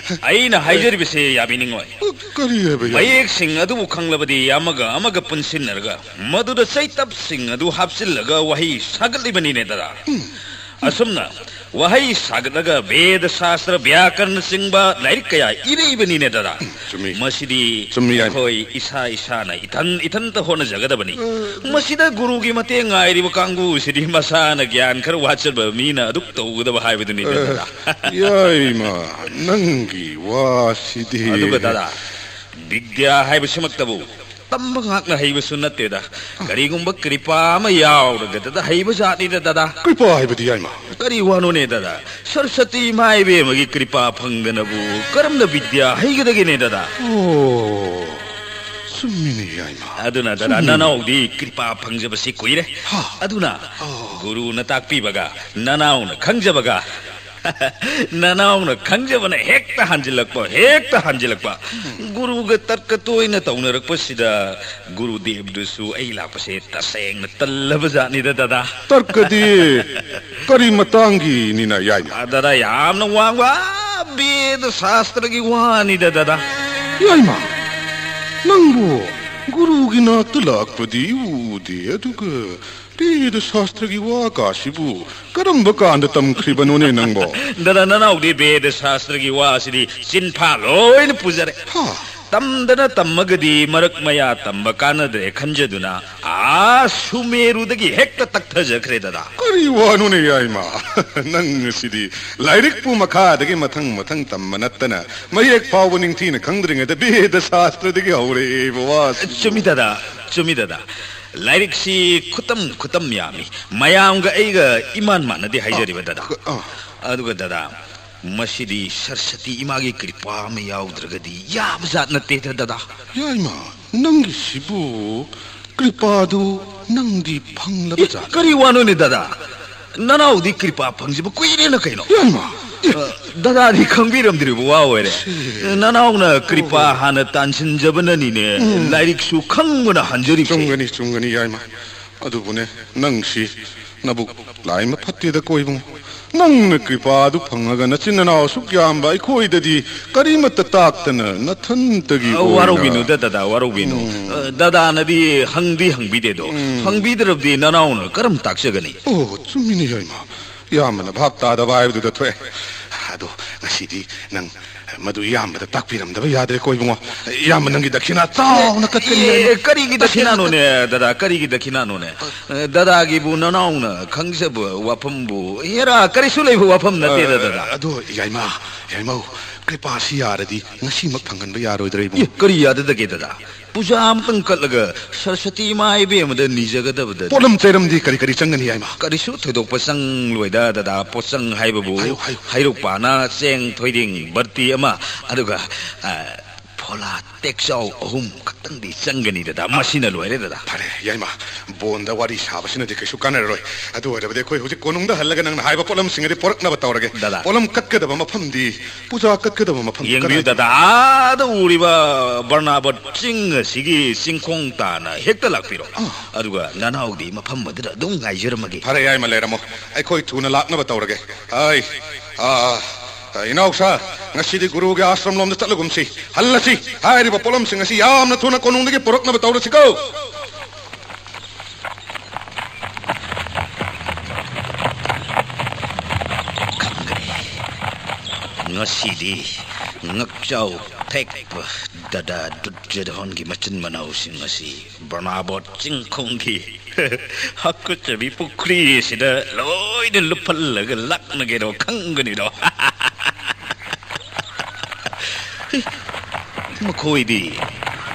ꯑꯩꯅ ꯍꯥꯏꯖꯔꯤꯕꯁꯦ ꯌꯥꯕꯤꯅꯤꯡꯉꯣꯏ꯫ ꯀꯔꯤ ꯍꯥꯏꯕ, ꯌꯥꯏꯃ? ꯃꯌꯦꯛꯁꯤꯡ ꯑꯗꯨꯕꯨ ꯈꯪꯂꯕꯗꯤ ꯑꯃꯒ ꯑꯃꯒ ꯄꯨꯟꯁꯤꯟꯅꯔꯒ ꯃꯗꯨꯗ ꯆꯩꯇꯞꯁꯤꯡ ꯑꯗꯨ ꯍꯥꯞꯆꯤꯜꯂꯒ ꯋꯥꯍꯩ ꯁꯥꯒꯠꯂꯤꯕꯅꯤꯅꯦ, ꯗꯥꯗꯥ꯫ ꯑꯁꯨꯝꯅ ꯋꯥꯍꯩ ꯁꯥꯒꯠꯂꯒ ꯚꯦꯗ ꯁꯥꯁꯇ꯭ꯔ, ꯕ꯭ꯌꯥꯀꯔꯅꯆꯤꯡꯕ ꯂꯥꯏꯔꯤꯛ ꯀꯌꯥ ꯏꯔꯛꯏꯕꯅꯤꯅꯦ, ꯗꯥꯗꯥ꯫ ꯆꯨꯝꯃꯤ꯫ ꯃꯁꯤꯗꯤ ꯆꯨꯝꯃꯤ, ꯌꯥꯏꯃ꯫ ꯑꯩꯈꯣꯏ ꯏꯁꯥ ꯏꯁꯥꯅ ꯏꯊꯟ ꯏꯊꯟꯇ ꯍꯣꯠꯅꯖꯒꯗꯕꯅꯤ꯫ ꯃꯁꯤꯗ ꯒꯨꯔꯨꯒꯤ ꯃꯇꯦꯡ ꯉꯥꯏꯔꯤꯕ ꯀꯥꯡꯕꯨꯁꯤꯗꯤ ꯃꯁꯥꯅ ꯒ꯭ꯌꯥꯟ ꯈꯔ ꯋꯥꯠꯆꯕ ꯃꯤꯅ ꯑꯗꯨꯛ ꯇꯧꯒꯗꯕ ꯍꯥꯏꯕꯗꯨꯅꯤꯗ, ꯗꯥꯗꯥ꯫ ꯌꯥꯏꯃ, ꯅꯪꯒꯤ ꯋꯥꯁꯤꯗꯤ꯫ ꯑꯗꯨꯒ, ꯗꯥꯗꯥ, ꯕꯤꯗ꯭ꯌꯥ ꯍꯥꯏꯕꯁꯤꯃꯛꯇꯕꯨ ꯇꯝꯕ ꯉꯥꯛꯅ ꯍꯩꯕꯁꯨ ꯅꯠꯇꯦꯗ꯫ ꯀꯔꯤꯒꯨꯝꯕ ꯀ꯭ꯔꯤꯄꯥ ꯑꯃ ꯌꯥꯎꯔꯒ, ꯗꯥꯗꯥ, ꯍꯩꯕ ꯖꯥꯠꯅꯤꯗ, ꯗꯥꯗꯥ꯫ ꯀ꯭ꯔꯤꯄꯥ ꯍꯥꯏꯕꯗꯤ, ꯌꯥꯏꯃ? ꯀꯔꯤ ꯋꯥꯅꯣꯅꯦ, ꯗꯥꯗꯥ? ꯁꯔꯁꯇꯤ ꯏꯃꯥ ꯏꯕꯦꯝꯃꯒꯤ ꯀ꯭ꯔꯤꯄꯥ ꯐꯪꯗꯅꯕꯨ ꯀꯔꯝꯅ ꯕꯤꯗ꯭ꯌꯥ ꯍꯩꯒꯗꯒꯦꯅꯦ, ꯗꯥꯗꯥ? ꯑꯣ, ꯆꯨꯝꯃꯤꯅꯦ, ꯌꯥꯏꯃ꯫ ꯑꯗꯨꯅ, ꯗꯥꯗꯥ, ꯅꯅꯥꯎꯗꯤ ꯀ꯭ꯔꯤꯄꯥ ꯐꯪꯖꯕꯁꯤ ꯀꯨꯏꯔꯦ꯫ ꯍꯥ꯫ ꯑꯗꯨꯅ ꯒꯨꯔꯨꯅ ꯇꯥꯛꯄꯤꯕꯒ ꯅꯅꯥꯎꯅ ꯈꯪꯖꯕꯒ ꯅꯅꯥꯎꯅ ꯈꯪꯖꯕꯅ ꯍꯦꯛꯇ ꯍꯟꯖꯤꯜꯂꯛꯄ, ꯍꯦꯛꯇ ꯍꯟꯖꯤꯜꯂꯛꯄ꯫ ꯒꯨꯔꯨꯒ ꯇꯔꯀ ꯇꯣꯏꯅ ꯇꯧꯅꯔꯛꯄꯁꯤꯗ ꯒꯨꯔꯨꯗꯦꯕꯗꯨꯁꯨ ꯑꯩ ꯂꯥꯛꯄꯁꯦ ꯇꯁꯦꯡꯅ ꯇꯜꯂꯕ ꯖꯥꯠꯅꯤꯗ, ꯗꯗꯥ꯫ ꯇꯔꯀꯗꯤ ꯀꯔꯤ ꯃꯇꯥꯡꯒꯤꯅꯤꯅ, ꯌꯥꯏꯃ? ꯑ, ꯗꯗꯥ, ꯌꯥꯝꯅ ꯋꯥꯡꯕ ꯕꯦꯗ ꯁꯥꯁꯇ꯭ꯔꯒꯤ ꯋꯥꯅꯤꯗ, ꯗꯗꯥ꯫ ꯌꯥꯏꯃ, ꯅꯪꯕꯨ ꯒꯨꯔꯨꯒꯤ ꯅꯥꯛꯇ ꯂꯥꯛꯄꯗꯤ ꯎꯗꯦ, ꯑꯗꯨꯒ ꯕꯦꯗ ꯁꯥꯁꯇ꯭ꯔꯒꯤ ꯋꯥ ꯀꯥꯁꯤꯕꯨ ꯀꯔꯝꯕ ꯀꯥꯟꯗ ꯇꯝꯈ꯭ꯔꯤꯕꯅꯣꯅꯦ ꯅꯪꯕꯣ? ꯗꯗꯥ, ꯅꯅꯥꯎꯗꯤ ꯕꯦꯗ ꯁꯥꯁꯇ꯭ꯔꯒꯤ ꯋꯥꯁꯤꯗꯤ ꯆꯤꯟꯐꯥ ꯂꯣꯏꯅ ꯄꯨꯖꯔꯦ꯫ ꯍꯥ? ꯇꯝꯗꯅ ꯇꯝꯃꯒꯗꯤ ꯃꯔꯛ ꯃꯌꯥ ꯇꯝꯕ ꯀꯥꯟꯅꯗ꯭ꯔꯦ ꯈꯟꯖꯗꯨꯅ, ꯑꯥ, ꯁꯨꯃꯦꯔꯨꯗꯒꯤ ꯍꯦꯛꯇ ꯇꯛꯊꯖꯈ꯭ꯔꯦ, ꯗꯗꯥ꯫ ꯀꯔꯤ ꯋꯥꯅꯣꯅꯦ, ꯌꯥꯏꯃ? ꯅꯪ ꯑꯁꯤꯗꯤ ꯂꯥꯏꯔꯤꯛꯄꯨ ꯃꯈꯥꯗꯒꯤ ꯃꯊꯪ ꯃꯊꯪ ꯇꯝꯕ ꯅꯠꯇꯅ, ꯃꯌꯦꯛ ꯐꯥꯎꯕ ꯅꯤꯡꯊꯤꯅ ꯈꯪꯗ꯭ꯔꯤꯉꯩꯗ ꯕꯦꯗ ꯁꯥꯁꯇ꯭ꯔꯗꯒꯤ ꯍꯧꯔꯛꯑꯦꯕ ꯋꯥꯁꯤ꯫ ꯆꯨꯝꯃꯤ, ꯗꯗꯥ, ꯆꯨꯝꯃꯤ, ꯗꯗꯥ꯫ ꯂꯥꯏꯔꯤꯛꯁꯤ ꯈꯨꯇꯝ ꯈꯨꯇꯝ ꯌꯥꯝꯃꯤ꯫ ꯃꯌꯥꯝꯒ ꯑꯩꯒ ꯏꯃꯥꯟ ꯃꯥꯟꯅꯗꯦ ꯍꯥꯏꯖꯔꯤꯕ, ꯗꯗꯥ꯫ ꯑ, ꯑ꯫ ꯑꯗꯨꯒ, ꯗꯗꯥ, ꯃꯁꯤꯗꯤ ꯁꯔꯁꯇꯤ ꯏꯃꯥꯒꯤ ꯀ꯭ꯔꯤꯄꯥ ꯑꯃ ꯌꯥꯎꯗ꯭ꯔꯒꯗꯤ ꯌꯥꯕ ꯖꯥꯠ ꯅꯠꯇꯦꯗ, ꯗꯗꯥ꯫ ꯌꯥꯏꯃ, ꯅꯪꯒꯤꯁꯤꯕꯨ ꯀ꯭ꯔꯤꯄꯥꯗꯨ ꯅꯪꯗꯤ ꯐꯪꯂꯕ ꯑꯦ, ꯖꯥꯠꯂ? ꯀꯔꯤ ꯋꯥꯅꯣꯅꯦ, ꯗꯗꯥ? ꯅꯅꯥꯎꯗꯤ ꯀ꯭ꯔꯤꯄꯥ ꯐꯪꯖꯕ ꯀꯨꯏꯔꯦꯅ ꯀꯩꯅꯣ? ꯌꯥꯏꯃ! ꯑ, ꯗꯗꯥꯗꯤ ꯈꯪꯕꯤꯔꯝꯗ꯭ꯔꯤꯕ ꯋꯥ ꯑꯣꯏꯔꯦ꯫ ꯁꯤ꯫ ꯅꯅꯥꯎꯅ ꯀ꯭ꯔꯤꯄꯥ ꯑꯣ꯫ ꯍꯥꯟꯅ ꯇꯥꯟꯁꯤꯟꯖꯕꯅꯅꯤꯅꯦ, ꯎꯝ꯫ ꯂꯥꯏꯔꯤꯛꯁꯨ ꯈꯪꯕꯅ ꯍꯟꯖꯔꯤꯕꯁꯦ꯫ ꯆꯨꯝꯒꯅꯤ, ꯆꯨꯝꯒꯅꯤ, ꯌꯥꯏꯃ꯫ ꯑꯗꯨꯕꯨꯅꯦ, ꯅꯪꯁꯤ ꯅꯕꯨꯛ ꯂꯥꯏꯃ ꯐꯠꯇꯦꯗꯀꯣ ꯏꯕꯨꯡꯉꯣ꯫ ꯅꯪꯅ ꯀ꯭ꯔꯤꯄꯥꯗꯨ ꯐꯪꯉꯒ ꯅꯆꯤꯟ ꯅꯅꯥꯎ ꯑꯁꯨꯛ ꯌꯥꯝꯕ ꯑꯩꯈꯣꯏꯗꯗꯤ ꯀꯔꯤꯃꯠꯇ ꯇꯥꯛꯇꯅ ꯅꯊꯟꯇꯒꯤ ꯑ, ꯑꯣꯏꯅ ꯋꯥꯔꯧꯕꯤꯅꯨꯗ, ꯗꯗꯥ, ꯋꯥꯔꯧꯕꯤꯅꯨ꯫ ꯎꯝ꯫ ꯑ, ꯗꯗꯥꯅꯗꯤ ꯍꯪꯗꯤ ꯍꯪꯕꯤꯗꯦꯗꯣ꯫ ꯎꯝ꯫ ꯍꯪꯕꯤꯗ꯭ꯔꯕꯗꯤ ꯅꯅꯥꯎꯅ ꯀꯔꯝ ꯇꯥꯛꯆꯒꯅꯤ? ꯑꯣ, ꯆꯨꯝꯃꯤꯅꯦ, ꯌꯥꯏꯃ꯫ ꯏꯌꯥꯝꯕꯅ ꯚꯥꯞ ꯇꯥꯗꯕ ꯍꯥꯏꯕꯗꯨꯗ ꯊꯣꯛꯑꯦ꯫ ꯑꯗꯣ ꯉꯁꯤꯗꯤ ꯅꯪ ꯃꯗꯨ ꯏꯌꯥꯝꯕꯗ ꯇꯥꯛꯄꯤꯔꯝꯗꯕ ꯌꯥꯗ꯭ꯔꯦꯀꯣ ꯏꯕꯨꯡꯉꯣ꯫ ꯏꯌꯥꯝꯕ ꯅꯪꯒꯤ ꯗꯈꯤꯅ ꯆꯥꯎꯅ ꯀꯠꯀꯅꯤ ꯍꯥꯏꯅ꯫ ꯑꯦ, ꯀꯔꯤꯒꯤ ꯗꯈꯤꯅꯥꯅꯣꯅꯦ, ꯗꯗꯥ? ꯀꯔꯤꯒꯤ ꯗꯈꯤꯅꯥꯅꯣꯅꯦ? ꯑꯦ, ꯗꯗꯥꯒꯤꯕꯨ ꯅꯅꯥꯎꯅ ꯈꯪꯖꯕ ꯋꯥꯐꯝꯕꯨ ꯍꯦꯔꯥ ꯀꯔꯤꯁꯨ ꯂꯩꯕ ꯋꯥꯐꯝ ꯅꯠꯇꯦꯗ, ꯑꯦ, ꯗꯗꯥ꯫ ꯑꯗꯣ ꯌꯥꯏꯃ, ꯌꯥꯏꯃꯧ, ꯀ꯭ꯔꯤꯄꯥꯁꯤ ꯌꯥꯔꯗꯤ ꯉꯁꯤꯃꯛ ꯐꯪꯍꯟꯕ ꯌꯥꯔꯣꯏꯗ꯭ꯔꯥ ꯏꯕꯨꯡꯉꯣ? ꯑꯦ, ꯀꯔꯤ ꯌꯥꯗꯗꯒꯦ, ꯗꯗꯥ? ꯄꯨꯖꯥ ꯑꯃꯇꯪ ꯀꯠꯂꯒ ꯁꯔꯁꯇꯤ ꯏꯃꯥ ꯏꯕꯦꯝꯃꯗ ꯅꯤꯖꯒꯗꯕꯗ ꯄꯣꯠꯂꯝ ꯆꯩꯔꯝꯗꯤ ꯀꯔꯤ ꯀꯔꯤ ꯆꯪꯒꯅꯤ ꯌꯥꯏꯃ? ꯀꯔꯤꯁꯨ ꯊꯣꯏꯗꯣꯛꯄ ꯆꯪꯂꯣꯏꯗ, ꯗꯗꯥ꯫ ꯄꯣꯠꯆꯪ ꯍꯥꯏꯕꯕꯨ ꯍꯥꯏꯌꯨ, ꯍꯥꯏꯌꯨ꯫ ꯍꯩꯔꯨꯛ ꯄꯥꯅ ꯆꯦꯡ ꯊꯣꯏꯗꯤꯡ ꯕꯔꯇꯤ ꯑꯃ, ꯑꯗꯨꯒ, ꯑ, ꯄꯣꯂꯥ ꯇꯦꯛꯆꯥꯎ ꯑꯍꯨꯝ ꯈꯛꯇꯪꯗꯤ ꯆꯪꯒꯅꯤ, ꯗꯗꯥ꯫ ꯃꯁꯤꯅ ꯂꯣꯏꯔꯦ, ꯗꯗꯥ꯫ ꯐꯔꯦ, ꯌꯥꯏꯃ, ꯕꯣꯟꯗ ꯋꯥꯔꯤ ꯁꯥꯕꯁꯤꯅꯗꯤ ꯀꯩꯁꯨ ꯀꯥꯟꯅꯔꯔꯣꯏ꯫ ꯑꯗꯨ ꯑꯣꯏꯔꯕꯗꯤ ꯑꯩꯈꯣꯏ ꯍꯧꯖꯤꯛ ꯀꯣꯅꯨꯡꯗ ꯍꯜꯂꯒ ꯅꯪꯅ ꯍꯥꯏꯕ ꯄꯣꯠꯂꯝꯁꯤꯡ ꯑꯗꯨ ꯄꯣꯔꯛꯅꯕ ꯇꯧꯔꯒꯦ꯫ ꯗꯗꯥ꯫ ꯄꯣꯠꯂꯝ ꯀꯠꯀꯗꯕ ꯃꯐꯝꯗꯤ, ꯄꯨꯖꯥ ꯀꯠꯀꯗꯕ ꯃꯐꯝꯗꯤ ꯌꯦꯡꯕꯤꯌꯨ, ꯀꯗꯥꯏꯗ? ꯗꯗꯥ, ꯑꯥꯗ ꯎꯔꯤꯕ ꯕꯔꯅꯥꯕꯠ ꯆꯤꯡ ꯑꯁꯤꯒꯤ ꯆꯤꯡꯈꯣꯡ ꯇꯥꯅ ꯍꯦꯛꯇ ꯂꯥꯛꯄꯤꯔꯣ꯫ ꯑꯥ꯫ ꯑꯗꯨꯒ ꯅꯅꯥꯎꯗꯤ ꯃꯐꯝ ꯑꯗꯨꯗ ꯑꯗꯨꯝ ꯉꯥꯏꯖꯔꯝꯃꯒꯦ꯫ ꯐꯔꯦ, ꯌꯥꯏꯃ, ꯂꯩꯔꯝꯃꯣ꯫ ꯑꯩꯈꯣꯏ ꯊꯨꯅ ꯂꯥꯛꯅꯕ ꯇꯧꯔꯒꯦ꯫ ꯑꯩ, ꯑꯥ, ꯑꯥ, ꯏꯅꯥꯎꯁꯥ, ꯉꯁꯤꯗꯤ ꯒꯨꯔꯨꯒꯤ ꯑꯥꯁ꯭ꯔꯝ ꯂꯣꯝꯗ ꯆꯠꯂꯒꯨꯝꯁꯤ꯫ ꯍꯜꯂꯁꯤ꯫ ꯍꯥꯏꯔꯤꯕ ꯄꯣꯠꯂꯝꯁꯤꯡ ꯑꯁꯤ ꯌꯥꯝꯅ ꯊꯨꯅ ꯀꯣꯅꯨꯡꯗꯒꯤ ꯄꯨꯔꯛꯅꯕ ꯇꯧꯔꯁꯤꯀꯣ꯫ ꯈꯪꯒꯅꯤ꯫ ꯉꯁꯤꯗꯤ ꯉꯛꯆꯥꯎ ꯊꯦꯛꯄ ꯗꯗꯥ ꯗꯨꯔꯖꯣꯙꯟꯒꯤ ꯃꯆꯤꯟ ꯃꯅꯥꯎꯁꯤꯡ ꯑꯁꯤ ꯕꯔꯅꯥꯕꯣꯠ ꯆꯤꯡꯈꯣꯡꯒꯤ ꯍꯥꯀꯠꯆꯕꯤ ꯄꯨꯈ꯭ꯔꯤ ꯑꯁꯤꯗ ꯂꯣꯏꯅ ꯂꯨꯞꯍꯜꯂꯒ ꯂꯥꯛꯅꯒꯦꯔꯣ ꯈꯪꯒꯅꯤꯗꯣ꯫ ꯃꯈꯣꯏꯗꯤ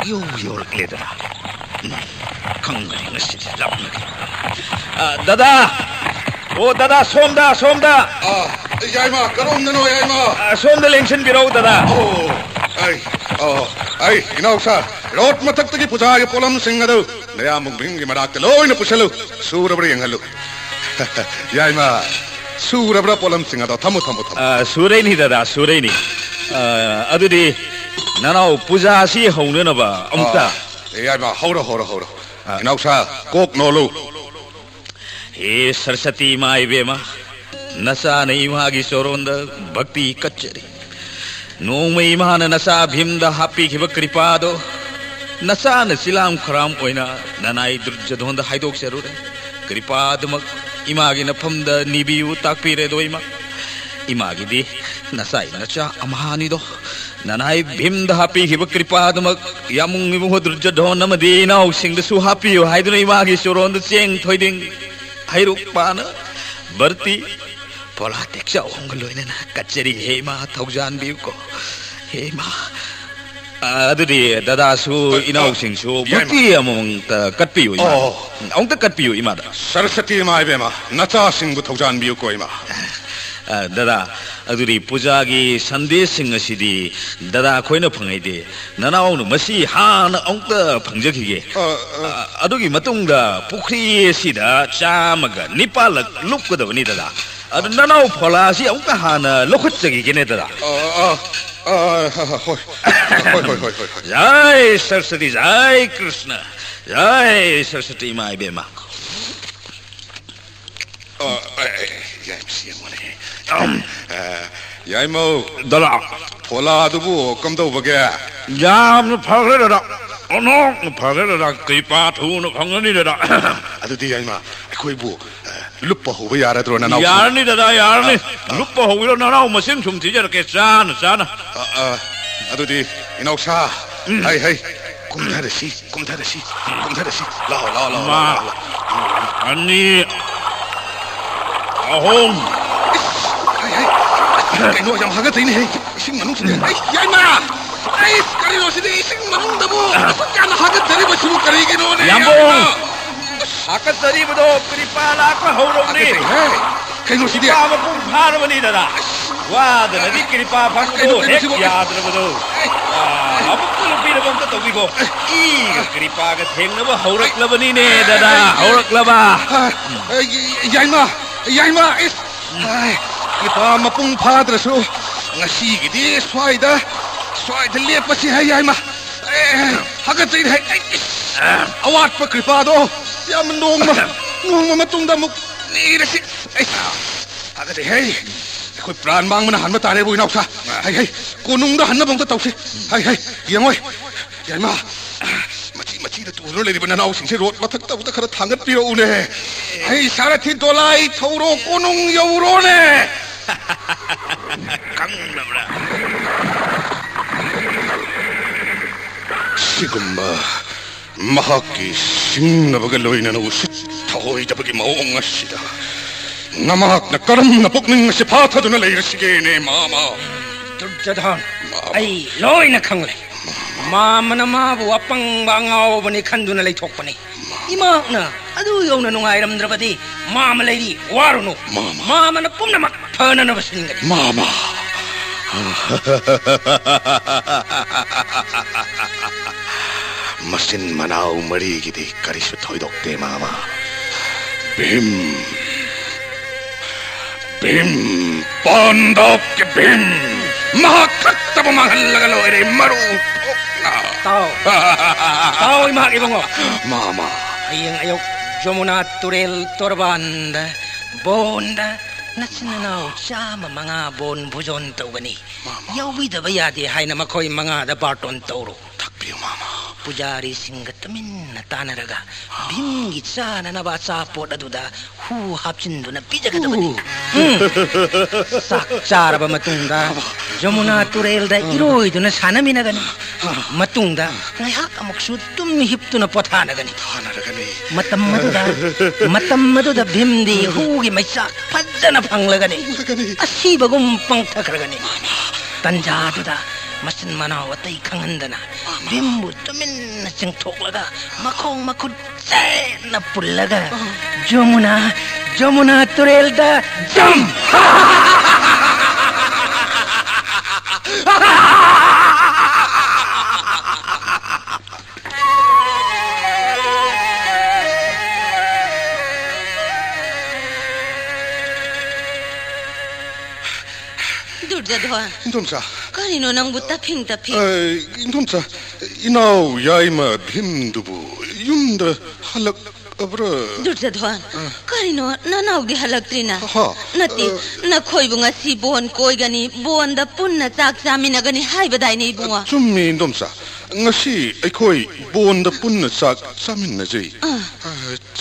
ꯌꯧ ꯌꯧꯔꯛꯂꯦꯗꯅ꯫ ꯎꯝ, ꯈꯪꯒꯅꯤ ꯉꯁꯤꯗꯤ ꯂꯥꯛꯅꯒꯦ꯫ ꯑ, ꯗꯗꯥ! ꯑꯣ, ꯗꯗꯥ, ꯁꯣꯝꯗ, ꯁꯣꯝꯗ! ꯑ, ꯌꯥꯏꯃ, ꯀꯔꯣꯝꯗꯅꯣ, ꯌꯥꯏꯃ? ꯑ, ꯁꯣꯝꯗ ꯂꯦꯡꯁꯤꯟꯕꯤꯔꯛꯎ, ꯗꯗꯥ꯫ ꯑꯣ, ꯑꯩ, ꯑꯣ, ꯑꯩ, ꯏꯅꯥꯎꯁꯥ, ꯔꯣꯠ ꯃꯊꯛꯇꯒꯤ ꯄꯨꯖꯥꯒꯤ ꯄꯣꯠꯂꯝꯁꯤꯡ ꯑꯗꯨ ꯅꯌꯥꯝꯕꯨꯡ ꯚꯤꯝꯒꯤ ꯃꯅꯥꯛꯇ ꯂꯣꯏꯅ ꯄꯨꯁꯜꯂꯨ꯫ ꯁꯨꯔꯕ꯭ꯔꯥ ꯌꯦꯡꯍꯜꯂꯨ꯫ ꯌꯥꯏꯃ, ꯁꯨꯔꯕ꯭ꯔꯥ ꯄꯣꯠꯂꯝꯁꯤꯡ ꯑꯗꯣ? ꯊꯝꯃꯨ, ꯊꯝꯃꯨ, ꯊꯝꯃꯨ꯫ ꯑ, ꯁꯨꯔꯩꯅꯤ, ꯗꯗꯥ, ꯁꯨꯔꯩꯅꯤ꯫ ꯑ, ꯑꯗꯨꯗꯤ ꯅꯅꯥꯎ ꯄꯨꯖꯥ ꯑꯁꯤ ꯍꯧꯅꯅꯕ ꯑꯃꯨꯛꯇ꯫ ꯑ, ꯌꯥꯏꯃ, ꯍꯧꯔꯣ, ꯍꯧꯔꯣ, ꯍꯧꯔꯣ꯫ ꯑ꯫ ꯏꯅꯥꯎꯁꯥ, ꯀꯣꯛ ꯅꯣꯜꯂꯨ꯫ ꯍꯦ ꯁꯔꯁꯇꯤ ꯏꯃꯥ ꯏꯕꯦꯝꯃ, ꯅꯆꯥꯅ ꯏꯃꯥꯒꯤ ꯆꯣꯔꯣꯟꯗ ꯚꯛꯇꯤ ꯀꯠꯆꯔꯤ꯫ ꯅꯣꯡꯃ ꯏꯃꯥꯅ ꯅꯆꯥ ꯚꯤꯝꯗ ꯍꯥꯞꯄꯤꯈꯤꯕ ꯀ꯭ꯔꯤꯄꯥꯗꯣ ꯅꯆꯥꯅ ꯆꯤꯂꯥꯝ ꯈꯔꯥꯝ ꯑꯣꯏꯅ ꯅꯅꯥꯏ ꯗꯨꯔꯖꯣꯙꯣꯟꯗ ꯍꯥꯏꯗꯣꯛꯆꯔꯨꯔꯦ꯫ ꯀ꯭ꯔꯤꯄꯥꯗꯨꯃꯛ ꯏꯃꯥꯒꯤ ꯅꯐꯝꯗ ꯅꯤꯕꯤꯌꯨ, ꯇꯥꯛꯄꯤꯔꯦꯗꯣ ꯏꯃꯥ꯫ ꯏꯃꯥꯒꯤꯗꯤ ꯅꯆꯥ ꯏꯅꯆꯥ ꯑꯃꯍꯥꯅꯤꯗꯣ꯫ ꯅꯅꯥꯏ ꯚꯤꯝꯗ ꯍꯥꯞꯄꯤꯈꯤꯕ ꯀ꯭ꯔꯤꯄꯥꯗꯨꯃꯛ ꯌꯥꯝꯕꯨꯡ ꯏꯕꯨꯡꯉꯣ ꯗꯨꯔꯖꯣꯙꯣꯟ ꯑꯃꯗꯤ ꯏꯅꯥꯎꯁꯤꯡꯗꯁꯨ ꯍꯥꯞꯄꯤꯌꯨ ꯍꯥꯏꯗꯨꯅ ꯏꯃꯥꯒꯤ ꯆꯣꯔꯣꯟꯗ ꯆꯦꯡ, ꯊꯣꯏꯗꯤꯡ, ꯍꯩꯔꯨꯛ, ꯄꯥꯅ, ꯕꯔꯇꯤ, ꯄꯣꯂꯥ ꯇꯦꯛꯆꯥꯎ ꯑꯃꯒ ꯂꯣꯏꯅꯅ ꯀꯠꯆꯔꯤ꯫ ꯍꯦ ꯏꯃꯥ, ꯊꯧꯖꯥꯟꯕꯤꯌꯨꯀꯣ꯫ ꯍꯦ ꯏꯃꯥ꯫ ꯑ, ꯑꯗꯨꯗꯤ ꯗꯗꯥꯁꯨ, ꯑ, ꯑ, ꯏꯅꯥꯎꯁꯤꯡꯁꯨ ꯌꯥꯏꯃ꯫ ꯕꯔꯇꯤ ꯑꯃꯃꯝꯇ ꯀꯠꯄꯤꯌꯨ, ꯏꯃꯥ꯫ ꯑꯣ, ꯑꯣ꯫ ꯑꯃꯨꯛꯇ ꯀꯠꯄꯤꯌꯨ, ꯏꯃꯥꯗ꯫ ꯁꯔꯁꯇꯤ ꯏꯃꯥ ꯏꯕꯦꯝꯃ, ꯅꯆꯥꯁꯤꯡꯕꯨ ꯊꯧꯖꯥꯟꯕꯤꯌꯨꯀꯣ, ꯏꯃꯥ꯫ ꯑ, ꯗꯗꯥ, ꯑꯗꯨꯗꯤ ꯄꯨꯖꯥꯒꯤ ꯁꯟꯗꯦꯁꯁꯤꯡ ꯑꯁꯤꯗꯤ ꯗꯗꯥ ꯑꯩꯈꯣꯏꯅ ꯐꯪꯉꯩꯗꯤ, ꯅꯅꯥꯎꯅ ꯃꯁꯤ ꯍꯥꯟꯅ ꯑꯃꯨꯛꯇ ꯐꯪꯖꯈꯤꯒꯦ꯫ ꯑ, ꯑ꯫ ꯑ, ꯑꯗꯨꯒꯤ ꯃꯇꯨꯡꯗ ꯄꯨꯈ꯭ꯔꯤ ꯑꯁꯤꯗ ꯆꯥꯝꯃꯒ ꯅꯤꯄꯥꯜꯂꯛ ꯂꯨꯞꯀꯗꯕꯅꯤ, ꯗꯗꯥ꯫ ꯑꯗꯨ ꯅꯅꯥꯎ ꯐꯣꯂꯥ ꯑꯁꯤ ꯑꯃꯨꯛꯇ ꯍꯥꯟꯅ ꯂꯧꯈꯠꯆꯈꯤꯒꯦꯅꯦ, ꯗꯗꯥ꯫ ꯑ, ꯑ, ꯑ, ꯍꯣꯏ꯫ ꯍꯣꯏ, ꯍꯣꯏ, ꯍꯣꯏ, ꯍꯣꯏ, ꯍꯣꯏ꯫ ꯖꯥꯏ ꯁꯔꯁ꯭ꯋꯇꯤ, ꯖꯥꯏ ꯀ꯭ꯔꯤꯁꯅ, ꯖꯥꯏ ꯁꯔꯁ꯭ꯋꯇꯤ ꯏꯃꯥ ꯏꯕꯦꯝꯃ꯫ ꯑ, ꯑꯦ, ꯑꯦ, ꯌꯥꯏ, ꯁꯤ ꯌꯦꯡꯉꯨꯅꯦ꯫ ꯑ, ꯌꯥꯏꯃꯧ꯫ ꯗꯗꯥ꯫ ꯐꯣꯂꯥ ꯑꯗꯨꯕꯨ ꯀꯝꯗꯧꯕꯒꯦ? ꯌꯥꯝꯅ ꯐꯈ꯭ꯔꯦ, ꯗꯗꯥ꯫ ꯑꯣꯟꯊꯣꯛꯅ ꯐꯈ꯭ꯔꯦ, ꯗꯗꯥ꯫ ꯀ꯭ꯔꯤꯄꯥ ꯊꯨꯅ ꯐꯪꯒꯅꯤ, ꯗꯗꯥ꯫ ꯑꯗꯨꯗꯤ ꯌꯥꯏꯃ, ꯑꯩꯈꯣꯏꯕꯨ, ꯑ, ꯂꯨꯞꯄ ꯍꯧꯕ ꯌꯥꯔꯗ꯭ꯔꯣ, ꯅꯅꯥꯎꯁꯤꯡ? ꯌꯥꯔꯅꯤ, ꯗꯗꯥ, ꯌꯥꯔꯅꯤ꯫ ꯑ, ꯑ꯫ ꯂꯨꯞꯄ ꯍꯧꯕꯤꯔꯣ, ꯅꯅꯥꯎ ꯃꯁꯤꯡ ꯁꯨꯝ ꯊꯤꯖꯔꯛꯀꯦ, ꯆꯥꯅ ꯆꯥꯅ꯫ ꯑ, ꯑ, ꯑꯗꯨꯗꯤ ꯏꯅꯥꯎꯁꯥ, ꯎꯝ꯫ ꯍꯩ, ꯍꯩ, ꯀꯨꯝꯊꯔꯁꯤ꯫ ꯀꯨꯝꯊꯔꯁꯤ, ꯀꯨꯝꯊꯔꯁꯤ꯫ ꯂꯥꯛꯑꯣ, ꯂꯥꯛꯑꯣ, ꯂꯥꯛꯑꯣ, ꯑꯃ, ꯂꯥꯛꯑꯣ, ꯂꯥꯛꯑꯣ꯫ ꯑꯅꯤ, ꯑꯍꯨꯝ꯫ ꯏꯁ, ꯍꯩ, ꯍꯩ꯫ ꯀꯩꯅꯣ, ꯌꯥꯝ ꯍꯥꯒꯠꯆꯩꯅꯦꯍꯦ, ꯏꯁꯤꯡ ꯃꯅꯨꯡꯁꯤꯗ꯫ ꯑꯩ, ꯌꯥꯏꯃ! ꯑꯩ, ꯀꯔꯤꯅꯣ ꯁꯤꯗꯤ, ꯏꯁꯤꯡ ꯃꯅꯨꯡꯗꯕꯨ ꯑꯁꯨꯛ ꯌꯥꯝꯅ ꯍꯥꯒꯠꯆꯔꯤꯕꯁꯤꯕꯨ ꯀꯔꯤꯒꯤꯅꯣꯅꯦ, ꯌꯥꯝꯕꯨꯡ! ꯌꯥꯏꯃ? ꯍꯥꯒꯠꯆꯔꯤꯕꯗꯣ ꯀ꯭ꯔꯤꯄꯥ ꯂꯥꯛꯄ ꯍꯧꯔꯕꯅꯤ꯫ ꯍꯥꯒꯠꯆꯩꯍꯦ꯫ ꯀꯩꯅꯣ ꯁꯤꯗꯤ? ꯀ꯭ꯔꯤꯄꯥ ꯃꯄꯨꯡ ꯐꯥꯔꯕꯅꯤꯗꯅ꯫ ꯋꯥꯗꯅꯗꯤ ꯀ꯭ꯔꯤꯄꯥ ꯐꯪꯕꯗꯣ ꯀꯩꯅꯣ, ꯀꯩꯅꯣ ꯍꯦꯛ ꯁꯤꯕꯨ? ꯌꯥꯗ꯭ꯔꯕꯗꯣ꯫ ꯑꯥ, ꯑꯃꯨꯛꯇ ꯅꯨꯄꯤꯅꯕ ꯑꯝꯇ ꯇꯧꯕꯤꯈꯣ꯫ ꯏꯒ ꯀ꯭ꯔꯤꯄꯥꯒ ꯊꯦꯡꯅꯕ ꯍꯧꯔꯛꯂꯕꯅꯤꯅꯦ, ꯗꯗꯥ, ꯍꯧꯔꯛꯂꯕ꯫ ꯑ, ꯑ, ꯌꯥꯏꯃ, ꯌꯥꯏꯃ, ꯏꯁ, ꯑ, ꯀ꯭ꯔꯤꯄꯥ ꯃꯄꯨꯡ ꯐꯥꯗ꯭ꯔꯁꯨ ꯉꯁꯤꯒꯤꯗꯤ ꯁ꯭ꯋꯥꯏꯗ, ꯁ꯭ꯋꯥꯏꯗ ꯂꯦꯞꯄꯁꯤ ꯍꯥꯏ, ꯌꯥꯏꯃ꯫ ꯑꯦ, ꯍꯥꯒꯠꯆꯩ ꯍꯥꯏ, ꯑꯩ, ꯏꯁ, ꯑꯋꯥꯠꯄ ꯀ꯭ꯔꯤꯄꯥꯗꯣ ꯌꯥꯝ ꯅꯣꯡꯃ, ꯅꯣꯡꯃ ꯃꯇꯨꯡꯗ ꯑꯃꯨꯛ ꯅꯤꯔꯁꯤ꯫ ꯑꯩ, ꯍꯥꯒꯠꯆꯩ ꯍꯦ꯫ ꯑꯩꯈꯣꯏ ꯄ꯭ꯔꯥꯟ ꯃꯥꯡꯕꯅ ꯍꯥꯟꯕ ꯇꯥꯔꯦꯕꯨ, ꯏꯅꯥꯎꯁꯥ꯫ ꯍꯩ, ꯍꯩ, ꯀꯣꯅꯨꯡꯗ ꯍꯟꯅꯕ ꯑꯝꯇ ꯇꯧꯁꯤ꯫ ꯍꯩ, ꯍꯩ, ꯌꯦꯡꯉꯣꯏ꯫ ꯌꯥꯏꯃ, ꯃꯆꯤ ꯃꯆꯤꯗ ꯇꯨꯗꯨꯅ ꯂꯩꯔꯤꯕ ꯅꯅꯥꯎꯁꯤꯡꯁꯦ ꯔꯣꯗ ꯃꯊꯛꯇ ꯑꯃꯨꯛꯇ ꯈꯔ ꯊꯥꯡꯒꯠꯄꯤꯔꯛꯎꯅꯦ꯫ ꯍꯩ, ꯁꯥꯔꯊꯤ ꯗꯣꯂꯥꯏ ꯊꯧꯔꯣ, ꯀꯣꯅꯨꯡ ꯌꯧꯔꯣꯅꯦ꯫ ꯈꯪꯗꯕ꯭ꯔꯥ? ꯁꯤꯒꯨꯝꯕ ꯃꯍꯥꯛꯀꯤ ꯁꯤꯡꯅꯕꯒ ꯂꯣꯏꯅꯅ ꯎꯁꯤꯠ ꯊꯑꯣꯏꯗꯕꯒꯤ ꯃꯑꯣꯡ ꯑꯁꯤꯗ ꯅꯃꯍꯥꯛꯅ ꯀꯔꯝꯅ ꯄꯨꯛꯅꯤꯡ ꯑꯁꯤ ꯐꯥꯊꯗꯨꯅ ꯂꯩꯔꯁꯤꯒꯦꯅꯦ, ꯃꯥꯃ? ꯗꯨꯔꯖꯣꯙꯟ, ꯃꯥꯃ꯫ ꯑꯩ ꯂꯣꯏꯅ ꯈꯪꯂꯦ꯫ ꯃꯥꯃꯅ ꯃꯥꯕꯨ ꯑꯄꯪꯕ ꯑꯉꯥꯎꯕꯅꯤ ꯈꯟꯗꯨꯅ ꯂꯩꯊꯣꯛꯄꯅꯤ꯫ ꯏꯃꯥꯅ ꯑꯗꯨ ꯌꯧꯅ ꯅꯨꯡꯉꯥꯏꯔꯝꯗ꯭ꯔꯕꯗꯤ ꯃꯥꯃ ꯂꯩꯔꯤ, ꯋꯥꯔꯨꯅꯨ꯫ ꯃꯥꯃ꯫ ꯃꯥꯃꯅ ꯄꯨꯝꯅꯃꯛ ꯐꯅꯅꯕ ꯁꯤꯟꯒꯅꯤ꯫ ꯃꯥꯃ꯫ ꯃꯆꯤꯟ ꯃꯅꯥꯎ ꯃꯔꯤꯒꯤꯗꯤ ꯀꯔꯤꯁꯨ ꯊꯣꯏꯗꯣꯛꯇꯦ, ꯃꯥꯃ꯫ ꯚꯤꯝ꯫ ꯚꯤꯝ꯫ ꯄꯥꯟꯗꯕꯀꯤ ꯚꯤꯝ꯫ ꯃꯍꯥꯛ ꯈꯛꯇꯕꯨ ꯃꯥꯡꯍꯜꯂꯒ ꯂꯣꯏꯔꯦ, ꯃꯔꯨ ꯊꯣꯛꯅ꯫ ꯇꯥꯎ꯫ ꯇꯥꯎ, ꯏꯃꯥ ꯏꯕꯨꯡꯉꯣ꯫ ꯃꯥꯃ꯫ ꯍꯌꯦꯡ ꯑꯌꯨꯛ ꯖꯃꯨꯅꯥ ꯇꯨꯔꯦꯜ ꯇꯣꯔꯕꯥꯟꯗ ꯕꯣꯟꯗ ꯅꯆꯤꯟ ꯅꯅꯥꯎ ꯆꯥꯝꯃ ꯃꯉꯥ ꯕꯣꯟ ꯚꯨꯖꯣꯟ ꯇꯧꯒꯅꯤ꯫ ꯃꯥꯃ꯫ ꯌꯥꯎꯕꯤꯗꯕ ꯌꯥꯗꯦ ꯍꯥꯏꯅ ꯃꯈꯣꯏ ꯃꯉꯥꯗ ꯕꯥꯔꯇꯣꯟ ꯇꯧꯔꯨ꯫ ꯊꯥꯛꯄꯤꯌꯨ, ꯃꯥꯃ꯫ ꯄꯨꯖꯥꯔꯤꯁꯤꯡꯒ ꯇꯨꯃꯤꯟꯅ ꯇꯥꯟꯅꯔꯒ ꯚꯤꯝꯒꯤ ꯆꯥꯅꯅꯕ ꯑꯆꯥꯄꯣꯠ ꯑꯗꯨꯗ ꯍꯨ ꯍꯥꯞꯆꯤꯟꯗꯨꯅ ꯄꯤꯖꯒꯗꯕꯅꯤ꯫ ꯍꯨ꯫ ꯎꯝ꯫ ꯆꯥꯛ ꯆꯥꯔꯕ ꯃꯇꯨꯡꯗ ꯖꯃꯨꯅꯥ ꯇꯨꯔꯦꯜꯗ ꯏꯔꯣꯏꯗꯨꯅ ꯁꯥꯟꯅꯃꯤꯟꯅꯒꯅꯤ꯫ ꯃꯇꯨꯡꯗ ꯉꯥꯏꯍꯥꯛ ꯑꯃꯨꯛꯁꯨ ꯇꯨꯝ ꯍꯤꯞꯇꯨꯅ ꯄꯣꯊꯥꯅꯒꯅꯤ꯫ ꯊꯥꯅꯔꯒꯅꯤ꯫ ꯃꯇꯝ ꯑꯗꯨꯗ, ꯃꯇꯝ ꯑꯗꯨꯗ ꯚꯤꯝꯗꯤ ꯍꯨꯒꯤ ꯃꯩꯆꯥꯛ ꯐꯖꯅ ꯐꯪꯂꯒꯅꯤ꯫ ꯐꯪꯂꯒꯅꯤ꯫ ꯑꯁꯤꯕꯒꯨꯝ ꯄꯪꯊꯈ꯭ꯔꯒꯅꯤ꯫ ꯇꯟꯖꯥ ꯑꯗꯨꯗ ꯃꯆꯤꯟ ꯃꯅꯥꯎ ꯑꯇꯩ ꯈꯪꯍꯟꯗꯅ ꯚꯤꯝꯕꯨ ꯇꯨꯃꯤꯟꯅ ꯆꯤꯡꯊꯣꯛꯂꯒ ꯃꯈꯣꯡ ꯃꯈꯨꯠ ꯆꯦꯠꯅ ꯄꯨꯜꯂꯒ ꯖꯃꯨꯅꯥ, ꯖꯃꯨꯅꯥ ꯇꯨꯔꯦꯜꯗ ꯖꯝ! ꯗꯨꯔꯖꯣꯙꯟ꯫ ꯏꯟꯗꯣꯝꯆꯥ꯫ ꯀꯔꯤꯅꯣ ꯅꯪꯕꯨ ꯇꯞꯐꯤꯡ ꯇꯞꯐꯤꯡ? ꯑ, ꯏꯟꯗꯣꯝꯆꯥ, ꯏꯅꯥꯎ ꯌꯥꯏꯃ ꯚꯤꯝꯗꯨꯕꯨ ꯌꯨꯝꯗ ꯍꯜꯂꯛ ꯑꯕ꯭ꯔ? ꯗꯨꯔꯖꯣꯙꯟ, ꯑ꯫ ꯀꯔꯤꯅꯣ ꯅꯅꯥꯎꯗꯤ ꯍꯜꯂꯛꯇ꯭ꯔꯤꯅ? ꯍꯥ? ꯅꯠꯇꯦ, ꯑ꯫ ꯅꯈꯣꯏꯕꯨ ꯉꯁꯤ ꯕꯣꯟ ꯀꯣꯏꯒꯅꯤ, ꯕꯣꯟꯗ ꯄꯨꯟꯅ ꯆꯥꯛ ꯆꯥꯃꯤꯟꯅꯒꯅꯤ ꯍꯥꯏꯕꯗꯥꯏꯅꯦ, ꯏꯕꯨꯡꯉꯣ? ꯆꯨꯝꯃꯤ, ꯏꯟꯗꯣꯝꯆꯥ꯫ ꯉꯁꯤ ꯑꯩꯈꯣꯏ ꯕꯣꯟꯗ ꯄꯨꯟꯅ ꯆꯥꯛ ꯆꯥꯃꯤꯟꯅꯖꯩ꯫ ꯑ꯫ ꯑ,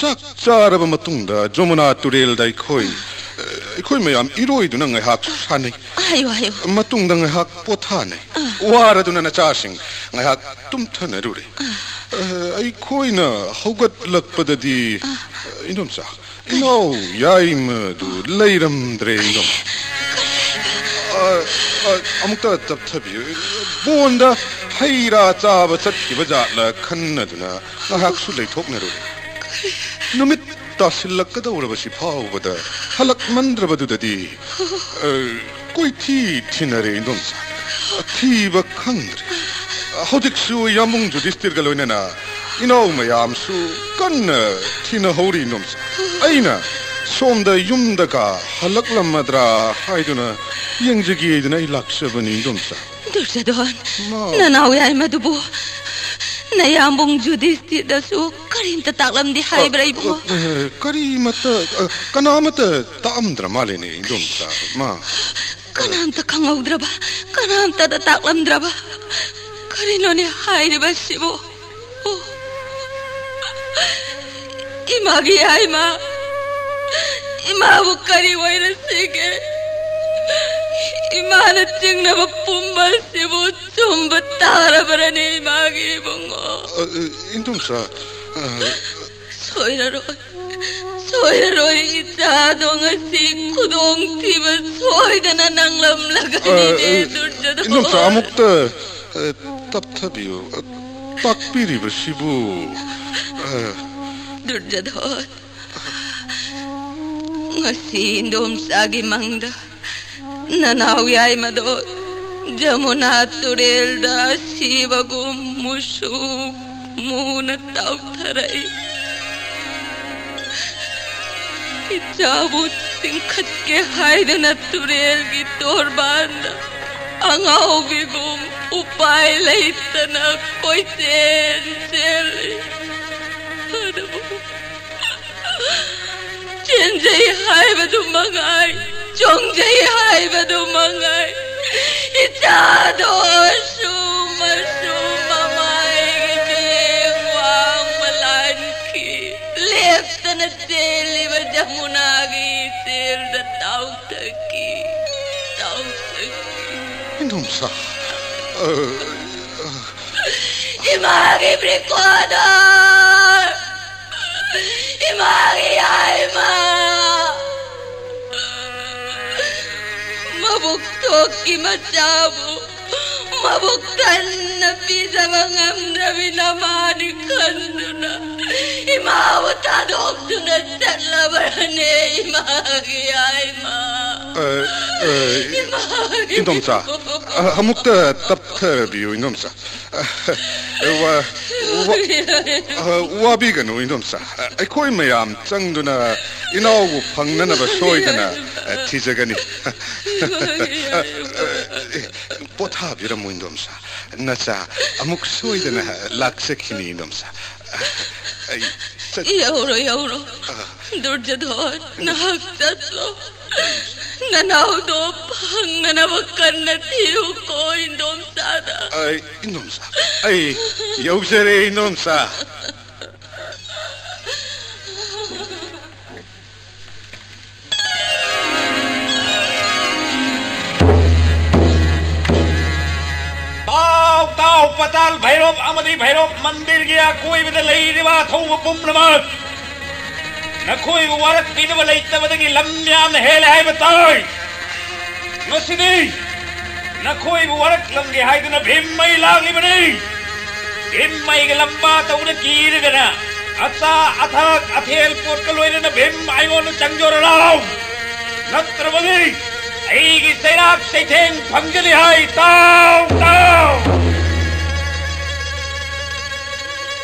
ꯆꯥꯛ ꯆꯥꯔꯕ ꯃꯇꯨꯡꯗ ꯖꯃꯨꯅꯥ ꯇꯨꯔꯦꯜꯗ ꯑꯩꯈꯣꯏ, ꯑ, ꯑꯩꯈꯣꯏ ꯃꯌꯥꯝ ꯏꯔꯣꯏꯗꯨꯅ ꯉꯥꯏꯍꯥꯛ ꯁꯥꯟꯅꯩ꯫ ꯍꯥꯏꯌꯨ, ꯍꯥꯏꯌꯨ꯫ ꯃꯇꯨꯡꯗ ꯉꯥꯏꯍꯥꯛ ꯄꯣꯊꯥꯅꯩ꯫ ꯑ꯫ ꯋꯥꯔꯗꯨꯅ ꯅꯆꯥꯁꯤꯡ ꯉꯥꯏꯍꯥꯛ ꯇꯨꯝꯊꯅꯔꯨꯔꯦ꯫ ꯑ꯫ ꯑ, ꯑꯩꯈꯣꯏꯅ ꯍꯧꯒꯠꯂꯛꯄꯗꯗꯤ, ꯑ꯫ ꯏꯟꯗꯣꯝꯆꯥ, ꯏꯅꯥꯎ ꯌꯥꯏꯃꯗꯨ ꯂꯩꯔꯝꯗ꯭ꯔꯦ, ꯏꯅꯥꯎ꯫ ꯑ, ꯑ, ꯑꯃꯨꯛꯇ ꯇꯞꯊꯕꯤꯌꯨ꯫ ꯕꯣꯟꯗ ꯍꯩ ꯔꯥ ꯆꯥꯕ ꯆꯠꯈꯤꯕ ꯖꯥꯠꯂ ꯈꯟꯅꯗꯨꯅ ꯉꯥꯏꯍꯥꯛꯁꯨ ꯂꯩꯊꯣꯛꯅꯔꯨꯔꯦ꯫ ꯅꯨꯃꯤꯠ ꯇꯥꯁꯤꯜꯂꯛꯀꯗꯧꯔꯕꯁꯤ ꯐꯥꯎꯕꯗ ꯍꯜꯂꯛꯃꯟꯗ꯭ꯔꯕꯗꯨꯗꯗꯤ, ꯑ, ꯀꯣꯏꯊꯤ ꯊꯤꯅꯔꯦ, ꯏꯟꯗꯣꯝꯆꯥ꯫ ꯊꯤꯕ ꯈꯪꯗ꯭ꯔꯦ꯫ ꯍꯧꯖꯤꯛꯁꯨ ꯌꯥꯝꯕꯨꯡ ꯖꯨꯗꯤꯁꯇꯤꯔꯒ ꯂꯣꯏꯅꯅ ꯏꯅꯥꯎ ꯃꯌꯥꯝꯁꯨ ꯀꯟꯅ ꯊꯤꯅꯍꯧꯔꯤ, ꯏꯟꯗꯣꯝꯆꯥ꯫ ꯑꯩꯅ ꯁꯣꯝꯗ ꯌꯨꯝꯗꯒ ꯍꯜꯂꯛꯂꯝꯃꯗ꯭ꯔꯥ ꯍꯥꯏꯗꯨꯅ ꯌꯦꯡꯖꯒꯦꯗꯅ ꯑꯩ ꯂꯥꯛꯆꯕꯅꯤ, ꯏꯟꯗꯣꯝꯆꯥ꯫ ꯗꯨꯔꯖꯣꯙꯣꯟ, ꯃꯥ- ꯅꯅꯥꯎ ꯌꯥꯏꯃꯗꯨꯕꯨ ꯅꯌꯥꯝꯕꯨꯡ ꯖꯨꯗꯤꯁꯇꯤꯔꯗꯁꯨ ꯀꯔꯤꯝꯇ ꯇꯥꯛꯂꯝꯗꯦ ꯍꯥꯏꯕ꯭ꯔꯥ, ꯏꯕꯨꯡꯉꯣ? ꯑ, ꯑ, ꯀꯔꯤꯃꯠꯇ, ꯑ, ꯀꯅꯥꯃꯠꯇ ꯇꯥꯛꯑꯝꯗ꯭ꯔ ꯃꯥꯜꯂꯦꯅꯦ, ꯏꯟꯗꯣꯝꯆꯥ꯫ ꯃꯥ- ꯀꯅꯥꯝꯇ ꯈꯪꯍꯧꯗ꯭ꯔꯕ, ꯀꯅꯥꯝꯇꯗ ꯇꯥꯛꯂꯝꯗ꯭ꯔꯕ, ꯀꯔꯤꯅꯣꯅꯦ ꯍꯥꯏꯔꯤꯕꯁꯤꯕꯨ? ꯑꯣ, ꯏꯃꯥꯒꯤ ꯌꯥꯏꯃ, ꯏꯃꯥꯕꯨ ꯀꯔꯤ ꯑꯣꯏꯔꯁꯤꯒꯦ? ꯏꯃꯥꯅ ꯆꯤꯡꯅꯕ ꯄꯨꯝꯕꯁꯤꯕꯨ ꯆꯨꯝꯕ ꯇꯥꯔꯕ꯭ꯔꯅꯦ, ꯏꯃꯥꯒꯤ ꯏꯕꯨꯡꯉꯣ? ꯑ, ꯑ, ꯏꯟꯗꯣꯝꯆꯥ, ꯑ, ꯁꯣꯏꯔꯔꯣꯏ, ꯁꯣꯏꯔꯔꯣꯏ, ꯏꯆꯥꯗꯣ ꯉꯁꯤ ꯈꯨꯗꯣꯡꯊꯤꯕ ꯁꯣꯏꯗꯅ ꯅꯪꯂꯝꯂꯒꯅꯤꯅꯦ, ꯑ, ꯑ, ꯗꯨꯔꯖꯣꯙꯣꯟ꯫ ꯏꯟꯗꯣꯝꯆꯥ, ꯑꯃꯨꯛꯇ, ꯑ, ꯇꯞꯊꯕꯤꯌꯨ꯫ ꯑ, ꯇꯥꯛꯄꯤꯔꯤꯕꯁꯤꯕꯨ, ꯑ, ꯗꯨꯔꯖꯣꯙꯣꯟ, ꯉꯁꯤ ꯏꯟꯗꯣꯝꯆꯥꯒꯤ ꯃꯪꯗ ꯅꯅꯥꯎ ꯌꯥꯏꯃꯗꯣ ꯖꯃꯨꯅꯥ ꯇꯨꯔꯦꯜꯗ ꯑꯁꯤꯕꯒꯨꯝ ꯃꯨꯁꯨꯛ ꯃꯨꯅ ꯇꯥꯎꯊꯔꯛꯏ꯫ ꯏꯆꯥꯕꯨ ꯆꯤꯡꯈꯠꯀꯦ ꯍꯥꯏꯗꯨꯅ ꯇꯨꯔꯦꯜꯒꯤ ꯇꯣꯔꯕꯥꯟꯗ ꯑꯉꯥꯎꯕꯤꯒꯨꯝ ꯎꯄꯥꯏ ꯂꯩꯇꯅ ꯀꯣꯏꯆꯦꯟ ꯆꯦꯜꯂꯤ꯫ ꯑꯗꯨꯕꯨ ꯆꯦꯟꯖꯩ ꯍꯥꯏꯕꯗꯨ ꯃꯉꯥꯏ, ꯆꯣꯡꯖꯩ ꯍꯥꯏꯕꯗꯨ ꯃꯉꯥꯏ, ꯏꯆꯥꯗꯣ ꯁꯨꯝ ꯑꯁꯨꯝ ꯃꯃꯥꯏꯒꯤ ꯃꯤꯠꯌꯦꯡ ꯋꯥꯡꯃ ꯂꯥꯟꯈꯤ꯫ ꯂꯦꯞꯇꯅ ꯆꯦꯜꯂꯤꯕ ꯖꯃꯨꯅꯥꯒꯤ ꯏꯆꯦꯜꯗ ꯇꯥꯎꯊꯈꯤ, ꯇꯥꯎꯊꯈꯤ꯫ ꯏꯟꯗꯣꯝꯆꯥ, ꯑ, ꯏꯃꯥꯒꯤ ꯕ꯭ꯔꯤꯀꯣꯗꯣ! ꯏꯃꯥꯒꯤ ꯌꯥꯏꯃ! ꯃꯕꯨꯛ ꯊꯣꯛꯀꯤ ꯃꯆꯥꯕꯨ ꯃꯕꯨꯛ ꯊꯟꯅ ꯄꯤꯖꯕ ꯉꯝꯗ꯭ꯔꯕꯤ ꯅꯃꯥꯅꯤ ꯈꯟꯗꯨꯅ ꯏꯃꯥꯕꯨ ꯊꯥꯗꯣꯛꯇꯨꯅ ꯆꯠꯂꯕ꯭ꯔꯅꯦ, ꯏꯃꯥꯒꯤ ꯌꯥꯏꯃ? ꯑ, ꯑ, ꯏꯃꯥꯒꯤ ꯏꯟꯗꯣꯝꯆꯥ, ꯑ, ꯑꯃꯨꯛꯇ ꯇꯞꯊꯕꯤꯌꯨ, ꯏꯟꯗꯣꯝꯆꯥ꯫ ꯑ, ꯋꯥ-, ꯋꯥ-, ꯑ, ꯋꯥꯕꯤꯒꯅꯨ, ꯏꯟꯗꯣꯝꯆꯥ꯫ ꯑꯩꯈꯣꯏ ꯃꯌꯥꯝ ꯆꯪꯗꯨꯅ ꯏꯅꯥꯎꯕꯨ ꯐꯪꯅꯅꯕ ꯁꯣꯏꯗꯅ, ꯑ, ꯊꯤꯖꯒꯅꯤ꯫ ꯑ, ꯑ, ꯄꯣꯊꯥꯕꯤꯔꯝꯃꯨ, ꯏꯟꯗꯣꯝꯆꯥ꯫ ꯅꯆꯥ ꯑꯃꯨꯛ ꯁꯣꯏꯗꯅ ꯂꯥꯛꯆꯈꯤꯅꯤ, ꯏꯟꯗꯣꯝꯆꯥ꯫ ꯑꯩ ꯆꯠ- ꯌꯧꯔꯣ, ꯌꯧꯔꯣ꯫ ꯑ꯫ ꯗꯨꯔꯖꯣꯙꯣꯟ, ꯅꯍꯥꯛ ꯆꯠꯂꯣ꯫ ꯅꯅꯥꯎꯗꯣ ꯐꯪꯅꯅꯕ ꯀꯟꯅ ꯊꯤꯌꯨꯀꯣ, ꯏꯟꯗꯣꯝꯆꯥꯗ꯫ ꯑꯩ, ꯏꯟꯗꯣꯝꯆꯥ, ꯑꯩ ꯌꯧꯖꯔꯦ, ꯏꯟꯗꯣꯝꯆꯥ꯫ ꯇꯥꯎ, ꯇꯥꯎ, ꯄꯇꯥꯜ ꯚꯩꯔꯣꯞ ꯑꯃꯗꯤ ꯚꯩꯔꯣꯞ ꯃꯟꯗꯤꯔꯒꯤ ꯑꯀꯣꯏꯕꯗ ꯂꯩꯔꯤꯕ ꯑꯊꯧꯕ ꯄꯨꯝꯅꯃꯛ, ꯅꯈꯣꯏꯕꯨ ꯋꯥꯔꯛꯄꯤꯅꯕ ꯂꯩꯇꯕꯗꯒꯤ ꯂꯝ ꯌꯥꯝꯅ ꯍꯦꯜꯂꯦ ꯍꯥꯏꯕ ꯇꯥꯏ꯫ ꯉꯁꯤꯗꯤ ꯅꯈꯣꯏꯕꯨ ꯋꯥꯔꯛꯂꯝꯒꯦ ꯍꯥꯏꯗꯨꯅ ꯚꯤꯝ ꯑꯩ ꯂꯥꯛꯂꯤꯕꯅꯤ꯫ ꯚꯤꯝ ꯑꯩꯒ ꯂꯝꯕꯥ ꯇꯧꯅ ꯀꯤꯔꯒꯅ ꯑꯆꯥ ꯑꯊꯛ ꯑꯊꯦꯜ ꯄꯣꯠꯀ ꯂꯣꯏꯅꯅ ꯚꯤꯝ ꯑꯩꯉꯣꯟꯗ ꯆꯪꯖꯔꯣ ꯂꯥꯎ꯫ ꯅꯠꯇ꯭ꯔꯕꯗꯤ ꯑꯩꯒꯤ ꯆꯩꯔꯥꯛ ꯆꯩꯊꯦꯡ ꯐꯪꯒꯅꯤ ꯍꯥꯏ꯫ ꯇꯥꯎ, ꯇꯥꯎ꯫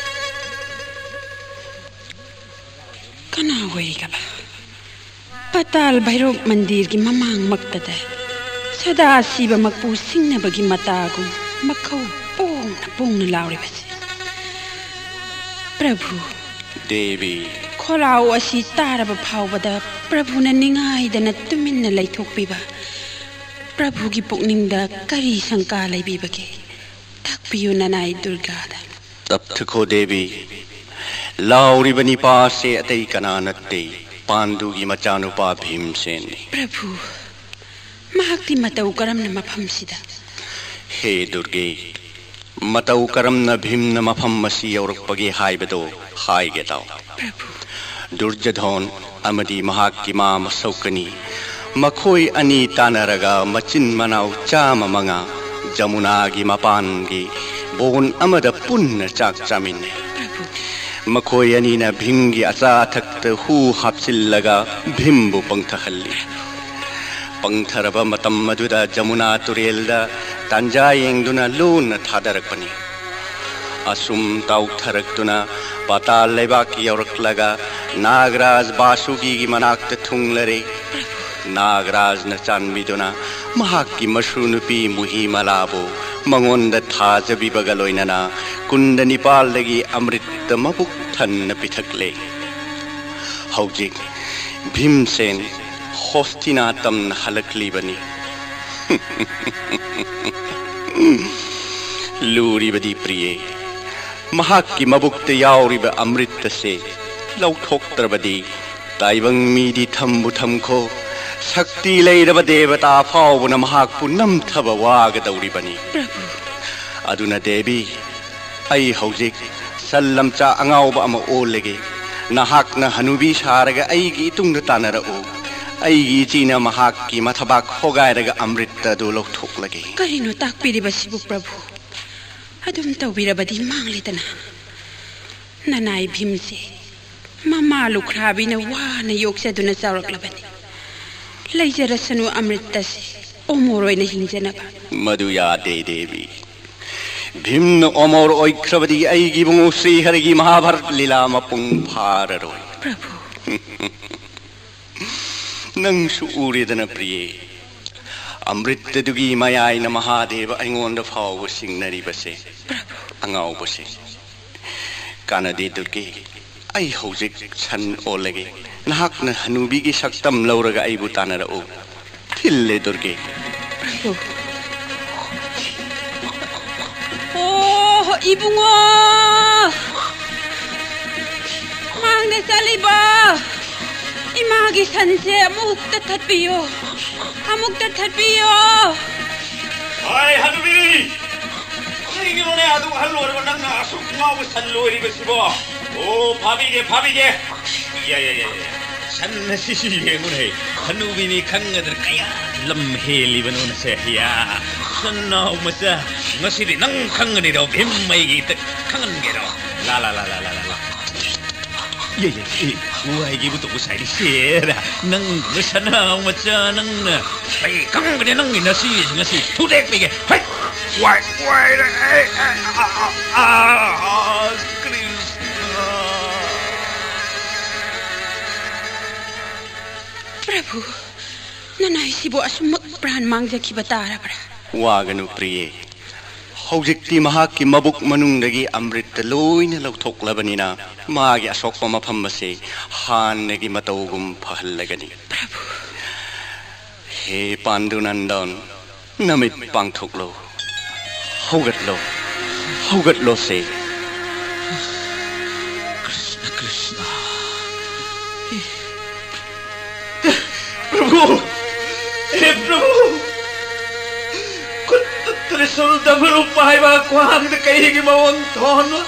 ꯀꯅꯥ ꯑꯣꯏꯒꯕ? ꯄꯇꯥꯜ ꯚꯩꯔꯣꯞ ꯃꯟꯗꯤꯔꯒꯤ ꯃꯃꯥꯡꯃꯛꯇꯗ ꯁꯗꯥ ꯁꯤꯕ ꯃꯄꯨ ꯁꯤꯡꯅꯕꯒꯤ ꯃꯇꯥꯒꯨꯝ ꯃꯈꯧ ꯄꯣꯡꯅ ꯄꯣꯡꯅ ꯂꯥꯎꯔꯤꯕꯁꯤ꯫ ꯄ꯭ꯔꯚꯨ꯫ ꯗꯦꯕꯤ꯫ ꯈꯣꯜꯂꯥꯎ ꯑꯁꯤ ꯇꯥꯔꯕ ꯐꯥꯎꯕꯗ ꯄ꯭ꯔꯚꯨꯅ ꯅꯤꯡꯉꯥꯏꯗꯅ ꯇꯨꯃꯤꯟꯅ ꯂꯩꯊꯣꯛꯄꯤꯕ꯫ ꯄ꯭ꯔꯚꯨꯒꯤ ꯄꯨꯛꯅꯤꯡꯗ ꯀꯔꯤ ꯁꯪꯀꯥ ꯂꯩꯕꯤꯕꯒꯦ? ꯇꯥꯛꯄꯤꯌꯨ ꯅꯅꯥꯏ ꯗꯨꯔꯒꯥꯗ꯫ ꯇꯞꯊꯈꯣ ꯗꯦꯕꯤ, ꯂꯥꯎꯔꯤꯕ ꯅꯤꯄꯥꯁꯦ ꯑꯇꯩ ꯀꯅꯥ ꯅꯠꯇꯦ, ꯄꯥꯟꯗꯨꯒꯤ ꯃꯆꯥꯅꯨꯄꯥ ꯚꯤꯝꯁꯦꯟꯅꯤ꯫ ꯄ꯭ꯔꯚꯨ, ꯃꯍꯥꯛꯇꯤ ꯃꯇꯧ ꯀꯔꯝꯅ ꯃꯐꯝꯁꯤꯗ? ꯍꯦ ꯗꯨꯔꯒꯦ, ꯃꯇꯧ ꯀꯔꯝꯅ ꯚꯤꯝꯅ ꯃꯐꯝ ꯑꯁꯤ ꯌꯧꯔꯛꯄꯒꯦ ꯍꯥꯏꯕꯗꯨ ꯍꯥꯏꯒꯦ ꯇꯥꯎ꯫ ꯄ꯭ꯔꯚꯨ꯫ ꯗꯨꯔꯖꯣꯙꯣꯟ ꯑꯃꯗꯤ ꯃꯍꯥꯛꯀꯤ ꯃꯥ ꯃꯁꯧꯀꯅꯤ, ꯃꯈꯣꯏ ꯑꯅꯤ ꯇꯥꯟꯅꯔꯒ ꯃꯆꯤꯟ ꯃꯅꯥꯎ ꯆꯥꯝꯃ ꯃꯉꯥ ꯖꯃꯨꯅꯥꯒꯤ ꯃꯄꯥꯟꯒꯤ ꯕꯣꯟ ꯑꯃꯗ ꯄꯨꯟꯅ ꯆꯥꯛ ꯆꯥꯃꯤꯟꯅꯩ꯫ ꯄ꯭ꯔꯚꯨ꯫ ꯃꯈꯣꯏ ꯑꯅꯤꯅ ꯚꯤꯝꯒꯤ ꯑꯆꯥ ꯑꯊꯛꯇ ꯍꯨ ꯍꯥꯞꯆꯤꯜꯂꯒ ꯚꯤꯝꯕꯨ ꯄꯪꯊꯍꯜꯂꯤ꯫ ꯄꯪꯊꯔꯕ ꯃꯇꯝ ꯑꯗꯨꯗ ꯖꯃꯨꯅꯥ ꯇꯨꯔꯦꯜꯗ ꯇꯥꯟꯖꯥ ꯌꯦꯡꯗꯨꯅ ꯂꯣꯟꯅ ꯊꯥꯗꯔꯛꯄꯅꯤ꯫ ꯑꯁꯨꯝ ꯇꯥꯎꯊꯔꯛꯇꯨꯅ ꯄꯥꯇꯥꯜ ꯂꯩꯕꯥꯛ ꯌꯧꯔꯛꯂꯒ ꯅꯥꯒꯔꯥꯖ ꯕꯥꯁꯨꯀꯤꯒꯤ ꯃꯅꯥꯛꯇ ꯊꯨꯡꯂꯔꯦ꯫ ꯅꯥꯒꯔꯥꯖꯅ ꯆꯥꯟꯕꯤꯗꯨꯅ ꯃꯍꯥꯛꯀꯤ ꯃꯁꯨ ꯅꯨꯄꯤ ꯃꯨꯍꯤꯃꯂꯥꯕꯨ ꯃꯉꯣꯟꯗ ꯊꯥꯖꯕꯤꯕꯒ ꯂꯣꯏꯅꯅ ꯀꯨꯟꯗ ꯅꯤꯄꯥꯜꯗꯒꯤ ꯑꯃ꯭ꯔꯤꯠꯇ ꯃꯄꯨꯛ ꯊꯟꯅ ꯄꯤꯊꯛꯂꯦ꯫ ꯍꯧꯖꯤꯛ ꯚꯤꯝꯁꯦꯟ ꯍꯣꯁꯇꯤꯅꯥꯇꯝꯅ ꯍꯜꯂꯛꯂꯤꯕꯅꯤ꯫ ꯂꯨꯔꯤꯕꯗꯤ ꯄ꯭ꯔꯤꯌꯦ, ꯃꯍꯥꯛꯀꯤ ꯃꯕꯨꯛꯇ ꯌꯥꯎꯔꯤꯕ ꯑꯃ꯭ꯔꯤꯠ ꯑꯁꯦ ꯂꯧꯊꯣꯛꯇ꯭ꯔꯕꯗꯤ ꯇꯥꯏꯕꯪ ꯃꯤꯗꯤ ꯊꯝꯕꯨ ꯊꯝꯈꯣ, ꯁꯛꯇꯤ ꯂꯩꯔꯕ ꯗꯦꯕꯇꯥ ꯐꯥꯎꯕꯅ ꯃꯍꯥꯛꯄꯨ ꯅꯝꯊꯕ ꯋꯥꯒꯗꯧꯔꯤꯕꯅꯤ꯫ ꯄ꯭ꯔꯚꯨ꯫ ꯑꯗꯨꯅ ꯗꯦꯕꯤ, ꯑꯩ ꯍꯧꯖꯤꯛ ꯁꯟ ꯂꯝꯆꯥ ꯑꯉꯥꯎꯕ ꯑꯃ ꯑꯣꯜꯂꯒꯦ꯫ ꯅꯍꯥꯛꯅ ꯍꯅꯨꯕꯤ ꯁꯥꯔꯒ ꯑꯩꯒꯤ ꯏꯇꯨꯡꯗ ꯇꯥꯟꯅꯔꯛꯎ꯫ ꯑꯩꯒꯤ ꯏꯆꯦꯅ ꯃꯍꯥꯛꯀꯤ ꯃꯊꯕꯥꯛ ꯍꯣꯒꯥꯏꯔꯒ ꯑꯃ꯭ꯔꯤꯠꯇ ꯑꯗꯨ ꯂꯧꯊꯣꯛꯂꯒꯦ꯫ ꯀꯔꯤꯅꯣ ꯇꯥꯛꯄꯤꯔꯤꯕꯁꯤꯕꯨ, ꯄ꯭ꯔꯚꯨ? ꯑꯗꯨꯝ ꯇꯧꯕꯤꯔꯕꯗꯤ ꯃꯥꯡꯂꯦꯗꯅ꯫ ꯅꯅꯥꯏ ꯚꯤꯝꯁꯦ ꯃꯃꯥ ꯂꯨꯈ꯭ꯔꯥꯕꯤꯅ ꯋꯥꯅ ꯌꯣꯛꯆꯗꯨꯅ ꯆꯥꯎꯔꯛꯂꯕꯅꯤ꯫ ꯂꯩꯖꯔꯁꯅꯨ ꯑꯃ꯭ꯔꯤꯠꯇꯁꯦ ꯑꯣꯃꯣꯔ ꯑꯣꯏꯅ ꯍꯤꯡꯖꯅꯕ꯫ ꯃꯗꯨ ꯌꯥꯗꯦ, ꯗꯦꯕꯤ꯫ ꯚꯤꯝꯅ ꯑꯣꯃꯣꯔ ꯑꯣꯏꯈ꯭ꯔꯕꯗꯤ ꯑꯩꯒꯤ ꯏꯕꯨꯡꯉꯣ ꯁ꯭ꯔꯤꯍꯔꯤꯒꯤ ꯃꯍꯥꯚꯥꯔꯠ ꯂꯤꯂꯥ ꯃꯄꯨꯡ ꯐꯥꯔꯔꯣꯏ꯫ ꯄ꯭ꯔꯚꯨ꯫ ꯅꯪꯁꯨ ꯎꯔꯦꯗꯅ, ꯄ꯭ꯔꯤꯌꯦ, ꯑꯃ꯭ꯔꯤꯠ ꯑꯗꯨꯒꯤ ꯃꯌꯥꯏꯅ ꯃꯍꯥꯗꯦꯕ ꯑꯩꯉꯣꯟꯗ ꯐꯥꯎꯕ ꯁꯤꯡꯅꯔꯤꯕꯁꯦ꯫ ꯄ꯭ꯔꯚꯨ꯫ ꯑꯉꯥꯎꯕꯁꯦ꯫ ꯀꯥꯟꯅꯗꯦ, ꯗꯨꯔꯒꯦ꯫ ꯑꯩ ꯍꯧꯖꯤꯛ ꯁꯟ ꯑꯣꯜꯂꯒꯦ꯫ ꯅꯍꯥꯛꯅ ꯍꯅꯨꯕꯤꯒꯤ ꯁꯛꯇꯝ ꯂꯧꯔꯒ ꯑꯩꯕꯨ ꯇꯥꯟꯅꯔꯛꯎ꯫ ꯊꯤꯜꯂꯦ, ꯗꯨꯔꯒꯦ꯫ ꯑꯣ, ꯏꯕꯨꯡꯉꯣ! ꯃꯥꯡꯗ ꯆꯠꯂꯤꯕ ꯏꯃꯥꯒꯤ ꯁꯟꯁꯦ ꯑꯃꯨꯛꯇ ꯊꯠꯄꯤꯌꯣ, ꯑꯃꯨꯛꯇ ꯊꯠꯄꯤꯌꯣ꯫ ꯍꯥꯏ, ꯍꯅꯨꯕꯤ! ꯀꯔꯤꯒꯤꯅꯣꯅꯦ ꯑꯗꯨ ꯑꯍꯜ ꯑꯣꯏꯔꯕ ꯅꯪꯅ ꯑꯁꯨꯛ ꯉꯥꯎꯕ ꯁꯟ ꯂꯣꯏꯔꯤꯕꯁꯤꯕꯣ? ꯑꯣ, ꯐꯥꯕꯤꯒꯦ, ꯐꯥꯕꯤꯒꯦ꯫ ꯌꯥ, ꯌꯥ, ꯌꯥ, ꯌꯥ꯫ ꯁꯟ ꯑꯁꯤ ꯌꯦꯡꯉꯨꯅꯦ, ꯍꯅꯨꯕꯤꯅꯤ ꯈꯪꯒꯗ꯭ꯔꯥ? ꯀꯌꯥ ꯂꯝ ꯍꯦꯜꯂꯤꯕꯅꯣꯅꯁꯦ꯫ ꯌꯥ, ꯁꯟꯅꯥꯎ ꯃꯆꯥ, ꯉꯁꯤꯗꯤ ꯅꯪ ꯈꯪꯒꯅꯤꯗꯣ, ꯚꯤꯝ ꯑꯩꯒꯤ ꯏꯇꯛ ꯈꯪꯍꯟꯒꯦꯔꯣ? ꯂꯥ, ꯂꯥ, ꯂꯥ, ꯂꯥ, ꯂꯥ, ꯂꯥ, ꯂꯥ꯫ ꯌꯦ, ꯌꯦ, ꯌꯦ, ꯋꯥꯏꯒꯤꯕꯨ ꯇꯧꯕ ꯁꯥꯏꯅꯤ ꯁꯦꯔ꯫ ꯅꯪꯒꯨꯝꯕ ꯁꯅꯥ ꯃꯆꯥ ꯅꯪꯅ꯫ ꯑꯩ ꯈꯪꯕꯅꯦ ꯅꯪꯒꯤ ꯅꯁꯤ ꯉꯁꯤ ꯊꯨꯗꯦꯛꯄꯤꯒꯦ꯫ ꯍꯩꯠ! ꯋꯥꯏ, ꯋꯥꯏꯔꯦ꯫ ꯑꯩ, ꯑꯩ, ꯑ, ꯑ, ꯑ, ꯑ, ꯀ꯭ꯔꯤꯁꯅ꯫ ꯄ꯭ꯔꯚꯨ, ꯅꯅꯥꯏꯁꯤꯕꯨ ꯑꯁꯨꯝꯃꯛ ꯄ꯭ꯔꯥꯟ ꯃꯥꯡꯖꯈꯤꯕ ꯇꯥꯔꯕ꯭ꯔꯥ? ꯋꯥꯒꯅꯨ ꯄ꯭ꯔꯤꯌꯦ꯫ ꯍꯧꯖꯤꯛꯇꯤ ꯃꯍꯥꯛꯀꯤ ꯃꯕꯨꯛ ꯃꯅꯨꯡꯗꯒꯤ ꯑꯃ꯭ꯔꯤꯠꯇ ꯂꯣꯏꯅ ꯂꯧꯊꯣꯛꯂꯕꯅꯤꯅ, ꯃꯥꯒꯤ ꯑꯁꯣꯛꯄ ꯃꯐꯝ ꯑꯁꯤ ꯍꯥꯟꯅꯒꯤ ꯃꯇꯧꯒꯨꯝ ꯐꯍꯜꯂꯒꯅꯤ꯫ ꯄ꯭ꯔꯚꯨ꯫ ꯍꯦ ꯄꯥꯟꯗꯨꯅꯟꯗꯟ, ꯅꯃꯤꯠ ꯄꯥꯡꯊꯣꯛꯂꯣ꯫ ꯍꯧꯒꯠꯂꯣ꯫ ꯍꯧꯒꯠꯂꯣꯁꯦ꯫ ꯀ꯭ꯔꯤꯁꯅ, ꯀ꯭ꯔꯤꯁꯅ꯫ ꯄ꯭ꯔꯚꯨ! ꯍꯦ ꯄ꯭ꯔꯚꯨ! ꯈꯨꯠꯇ ꯇ꯭ꯔꯤꯁꯨꯜ ꯗꯃꯔꯨ ꯄꯥꯏꯕ, ꯈ꯭ꯋꯥꯡꯗ ꯀꯩꯒꯤ ꯃꯑꯣꯡ ꯊꯣꯟꯕ,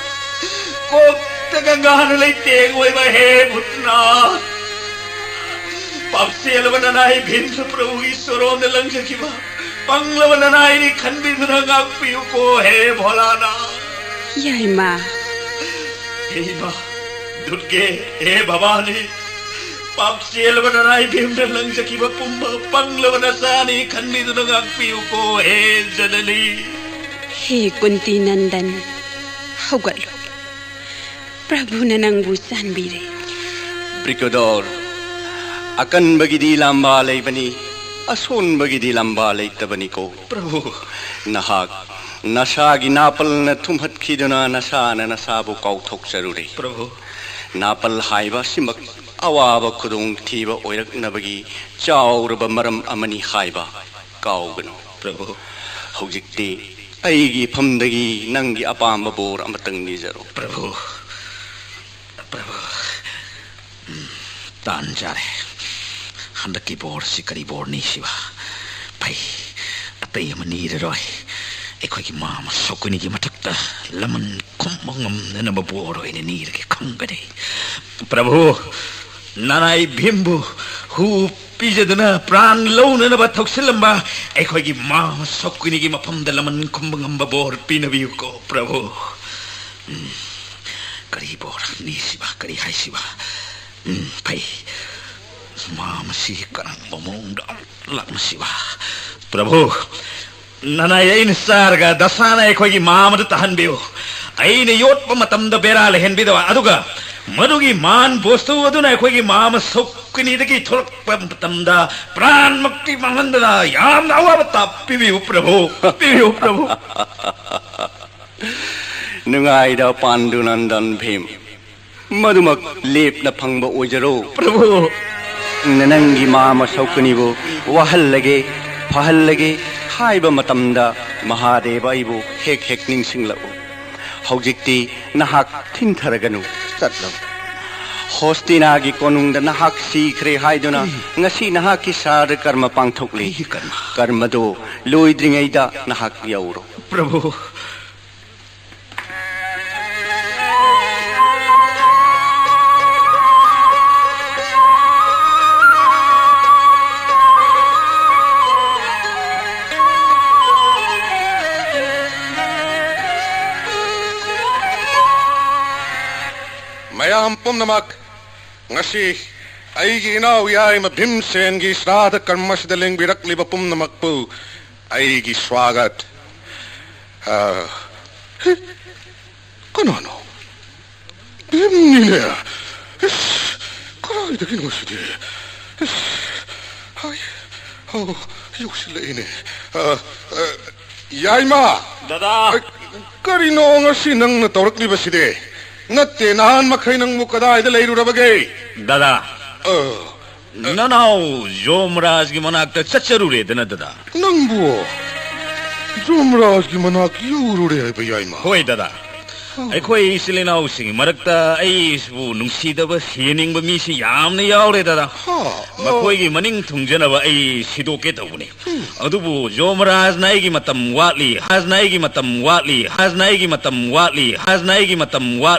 ꯀꯣꯛꯇ ꯒꯪꯒꯥꯅ ꯂꯩꯇꯦꯡ ꯑꯣꯏꯕ ꯍꯦ ꯚꯨꯠꯅꯥꯊ! ꯄꯥꯞꯆꯦꯜꯂꯕ ꯅꯅꯥꯏ ꯚꯤꯝꯁ ꯄ꯭ꯔꯚꯨꯒꯤ ꯁꯣꯔꯣꯟꯗ ꯂꯪꯖꯈꯤꯕ ꯄꯪꯂꯕ ꯅꯅꯥꯏꯅꯤ ꯈꯟꯕꯤꯗꯨꯅ ꯉꯥꯛꯄꯤꯌꯨꯀꯣ ꯍꯦ ꯚꯣꯂꯥꯅꯥꯊ! ꯌꯥꯏꯃ! ꯍꯦ ꯏꯃꯥ ꯗꯨꯔꯒꯦ, ꯍꯦ ꯚꯕꯥꯅꯤ, ꯄꯥꯞꯆꯦꯜꯂꯕ ꯅꯅꯥꯏ ꯚꯤꯝꯅ ꯂꯪꯖꯈꯤꯕ ꯄꯨꯝꯕ ꯄꯪꯂꯕ ꯅꯆꯥꯅꯤ ꯈꯟꯕꯤꯗꯨꯅ ꯉꯥꯛꯄꯤꯌꯨꯀꯣ ꯍꯦ ꯖꯅꯅꯤ! ꯍꯦ ꯀꯨꯟꯇꯤ ꯅꯟꯗꯟ, ꯍꯧꯒꯠꯂꯨ꯫ ꯄ꯭ꯔꯚꯨꯅ ꯅꯪꯕꯨ ꯆꯥꯟꯕꯤꯔꯦ꯫ ꯕ꯭ꯔꯤꯀꯣꯗꯣꯔ, ꯑꯀꯟꯕꯒꯤꯗꯤ ꯂꯥꯝꯕꯥ ꯂꯩꯕꯅꯤ, ꯑꯁꯣꯟꯕꯒꯤꯗꯤ ꯂꯥꯝꯕꯥ ꯂꯩꯇꯕꯅꯤꯀꯣ꯫ ꯄ꯭ꯔꯚꯨ꯫ ꯅꯍꯥꯛ ꯅꯁꯥꯒꯤ ꯅꯥꯄꯜꯅ ꯊꯨꯝꯍꯠꯈꯤꯗꯨꯅ ꯅꯁꯥꯅ ꯅꯁꯥꯕꯨ ꯀꯥꯎꯊꯣꯛꯆꯔꯨꯔꯦ꯫ ꯄ꯭ꯔꯚꯨ꯫ ꯅꯥꯄꯜ ꯍꯥꯏꯕ ꯑꯁꯤꯃꯛ ꯑꯋꯥꯕ ꯈꯨꯗꯣꯡꯊꯤꯕ ꯑꯣꯏꯔꯛꯅꯕꯒꯤ ꯆꯥꯎꯔꯕ ꯃꯔꯝ ꯑꯃꯅꯤ ꯍꯥꯏꯕ ꯀꯥꯎꯒꯅꯨ꯫ ꯄ꯭ꯔꯚꯨ꯫ ꯍꯧꯖꯤꯛꯇꯤ ꯑꯩꯒꯤ ꯏꯐꯝꯗꯒꯤ ꯅꯪꯒꯤ ꯑꯄꯥꯝꯕ ꯕꯣꯔ ꯑꯃꯇꯪ ꯅꯤꯖꯔꯣ꯫ ꯄ꯭ꯔꯚꯨ, ꯄ꯭ꯔꯚꯨ, ꯎꯝ, ꯇꯥꯟ ꯆꯥꯔꯦ꯫ ꯍꯟꯗꯛꯀꯤ ꯕꯣꯔꯁꯤ ꯀꯔꯤ ꯕꯣꯔꯅꯤ ꯁꯤꯕ? ꯐꯩ, ꯑꯇꯩ ꯑꯃ ꯅꯤꯔꯔꯣꯏ꯫ ꯑꯩꯈꯣꯏꯒꯤ ꯃꯥꯃ ꯁꯣꯀꯨꯅꯤꯒꯤ ꯃꯊꯛꯇ ꯂꯃꯟ ꯈꯨꯝꯕ ꯉꯝꯅꯅꯕ ꯕꯣꯔ ꯑꯣꯏꯅ ꯅꯤꯔꯒꯦ ꯈꯪꯒꯅꯤ꯫ ꯄ꯭ꯔꯚꯨ, ꯅꯅꯥꯏ ꯚꯤꯝꯕꯨ ꯍꯨ ꯄꯤꯖꯗꯨꯅ ꯄ꯭ꯔꯥꯟ ꯂꯧꯅꯅꯕ ꯊꯧꯁꯤꯜꯂꯝꯕ ꯑꯩꯈꯣꯏꯒꯤ ꯃꯥꯃ ꯁꯣꯀꯨꯅꯤꯒꯤ ꯃꯐꯝꯗ ꯂꯃꯟ ꯈꯨꯝꯕ ꯉꯝꯕ ꯕꯣꯔ ꯄꯤꯅꯕꯤꯌꯨꯀꯣ, ꯄ꯭ꯔꯚꯨ꯫ ꯎꯝ꯫ ꯀꯔꯤꯕꯨ ꯑꯣꯏꯔꯝꯅꯤ ꯁꯤꯕ? ꯀꯔꯤ ꯍꯥꯏꯁꯤꯕ? ꯎꯝ, ꯐꯩ꯫ ꯃꯥ ꯃꯁꯤ ꯀꯔꯝꯕ ꯃꯑꯣꯡꯗ ꯑꯃꯨꯛ ꯂꯥꯛꯅꯁꯤꯕ? ꯄ꯭ꯔꯚꯨ, ꯅꯅꯥꯏ ꯑꯩꯅ ꯆꯥꯔꯒ ꯗꯁꯥꯅ ꯑꯩꯈꯣꯏꯒꯤ ꯃꯥ ꯑꯃꯗ ꯇꯥꯍꯟꯕꯤꯌꯨ꯫ ꯑꯩꯅ ꯌꯣꯠꯄ ꯃꯇꯝꯗ ꯕꯦꯔꯥ ꯂꯩꯍꯟꯕꯤꯗꯕ, ꯑꯗꯨꯒ ꯃꯗꯨꯒꯤ ꯃꯥꯟ ꯕꯣꯁꯇꯨ ꯑꯗꯨꯅ ꯑꯩꯈꯣꯏꯒꯤ ꯃꯥ ꯑꯃ ꯁꯧꯀꯅꯤꯗꯒꯤ ꯊꯣꯛꯂꯛꯄ ꯃꯇꯝꯗ ꯄ꯭ꯔꯥꯟꯃꯛꯇꯤ ꯃꯥꯡꯍꯟꯗꯅ ꯌꯥꯝꯅ ꯑꯋꯥꯕ ꯇꯥꯛꯄꯤꯕꯤꯌꯨ ꯄ꯭ꯔꯚꯨ, ꯄꯤꯕꯤꯌꯨ ꯄ꯭ꯔꯚꯨ꯫ ꯅꯨꯡꯉꯥꯏꯗ ꯄꯥꯟꯗꯨ ꯅꯟꯗꯟ ꯚꯤꯝ꯫ ꯃꯗꯨꯃꯛ ꯂꯦꯞꯅ ꯐꯪꯕ ꯑꯣꯏꯖꯔꯣ꯫ ꯄ꯭ꯔꯚꯨ꯫ ꯅ-, ꯅꯪꯒꯤ ꯃꯥ ꯑꯃ ꯁꯧꯀꯅꯤꯕꯨ ꯋꯥꯍꯜꯂꯒꯦ, ꯐꯍꯜꯂꯒꯦ ꯍꯥꯏꯕ ꯃꯇꯝꯗ ꯃꯍꯥꯗꯦꯕ ꯑꯩꯕꯨ ꯍꯦꯛ ꯍꯦꯛ ꯅꯤꯡꯁꯤꯡꯂꯛꯎ꯫ ꯍꯧꯖꯤꯛꯇꯤ ꯅꯍꯥꯛ ꯊꯤꯟꯊꯔꯒꯅꯨ, ꯆꯠꯂꯣ꯫ ꯍꯣꯁꯇꯤꯅꯥꯒꯤ ꯀꯣꯅꯨꯡꯗ ꯅꯍꯥꯛ ꯁꯤꯈ꯭ꯔꯦ ꯍꯥꯏꯗꯨꯅ ꯎꯝ꯫ ꯉꯁꯤ ꯅꯍꯥꯛꯀꯤ ꯁ꯭ꯔꯥꯗ ꯀꯔꯃ ꯄꯥꯡꯊꯣꯛꯂꯤ꯫ ꯀꯔꯤ ꯀꯔꯃ? ꯀꯔꯃꯗꯨ ꯂꯣꯏꯗ꯭ꯔꯤꯉꯩꯗ ꯅꯍꯥꯛ ꯌꯧꯔꯣ꯫ ꯄ꯭ꯔꯚꯨ꯫ ꯃꯌꯥꯝ ꯄꯨꯝꯅꯃꯛ, ꯉꯁꯤ ꯑꯩꯒꯤ ꯏꯅꯥꯎ ꯌꯥꯏꯃ ꯚꯤꯝꯁꯦꯟꯒꯤ ꯁ꯭ꯔꯥꯗ ꯀꯔꯃꯁꯤꯗ ꯂꯦꯡꯕꯤꯔꯛꯂꯤꯕ ꯄꯨꯝꯅꯃꯛꯄꯨ ꯑꯩꯒꯤ ꯁ꯭ꯋꯥꯒꯠ꯫ ꯑ, ꯍꯦ, ꯀꯅꯥꯅꯣ? ꯚꯤꯝꯅꯤꯅꯦ꯫ ꯏꯁ, ꯀꯗꯥꯏꯗꯒꯤꯅꯣ ꯁꯤꯗꯤ? ꯏꯁ, ꯍꯥꯏ, ꯑꯧ, ꯌꯧꯁꯤꯜꯂꯛꯏꯅꯦ꯫ ꯑ, ꯑ, ꯌꯥꯏꯃ! ꯗꯗꯥ! ꯑ, ꯀꯔꯤꯅꯣ ꯉꯁꯤ ꯅꯪꯅ ꯇꯧꯔꯛꯂꯤꯕꯁꯤꯗꯤ? ꯅꯠꯇꯦ, ꯅꯍꯥꯟ ꯃꯈꯩ ꯅꯪꯕꯨ ꯀꯗꯥꯏꯗ ꯂꯩꯔꯨꯔꯕꯒꯦ? ꯗꯗꯥ! ꯑ, ꯅꯅꯥꯎ ꯖꯣꯝꯔꯥꯖꯒꯤ ꯃꯅꯥꯛꯇ ꯆꯠꯆꯔꯨꯔꯦꯗꯅ, ꯗꯗꯥ꯫ ꯅꯪꯕꯨ ꯖꯣꯝꯔꯥꯖꯒꯤ ꯃꯅꯥꯛ ꯌꯧꯔꯨꯔꯦ ꯍꯥꯏꯕ, ꯌꯥꯏꯃ? ꯍꯣꯏ, ꯗꯗꯥ꯫ ꯑꯣ꯫ ꯑꯩꯈꯣꯏ ꯏꯆꯤꯜ ꯏꯅꯥꯎꯁꯤꯡꯒꯤ ꯃꯔꯛꯇ ꯑꯩꯕꯨ ꯅꯨꯡꯁꯤꯗꯕ, ꯁꯤꯍꯟꯅꯤꯡꯕ ꯃꯤꯁꯤ ꯌꯥꯝꯅ ꯌꯥꯎꯔꯦ, ꯗꯗꯥ꯫ ꯍꯥ, ꯑꯣ꯫ ꯃꯈꯣꯏꯒꯤ ꯃꯅꯤꯡ ꯊꯨꯡꯖꯅꯕ ꯑꯩ ꯁꯤꯗꯣꯛꯀꯦ ꯇꯧꯕꯅꯤ꯫ ꯎꯝ꯫ ꯑꯗꯨꯕꯨ ꯖꯣꯝꯔꯥꯖꯅ ꯑꯩꯒꯤ ꯃꯇꯝ ꯋꯥꯠꯂꯤ, ꯔꯥꯖꯅ ꯑꯩꯒꯤ ꯃꯇꯝ ꯋꯥꯠꯂꯤ, ꯔꯥꯖꯅ ꯑꯩꯒꯤ ꯃꯇꯝ ꯋꯥꯠꯂꯤ, ꯔꯥꯖꯅ ꯑꯩꯒꯤ ꯃꯇꯝ ꯋꯥꯠꯂꯤ꯫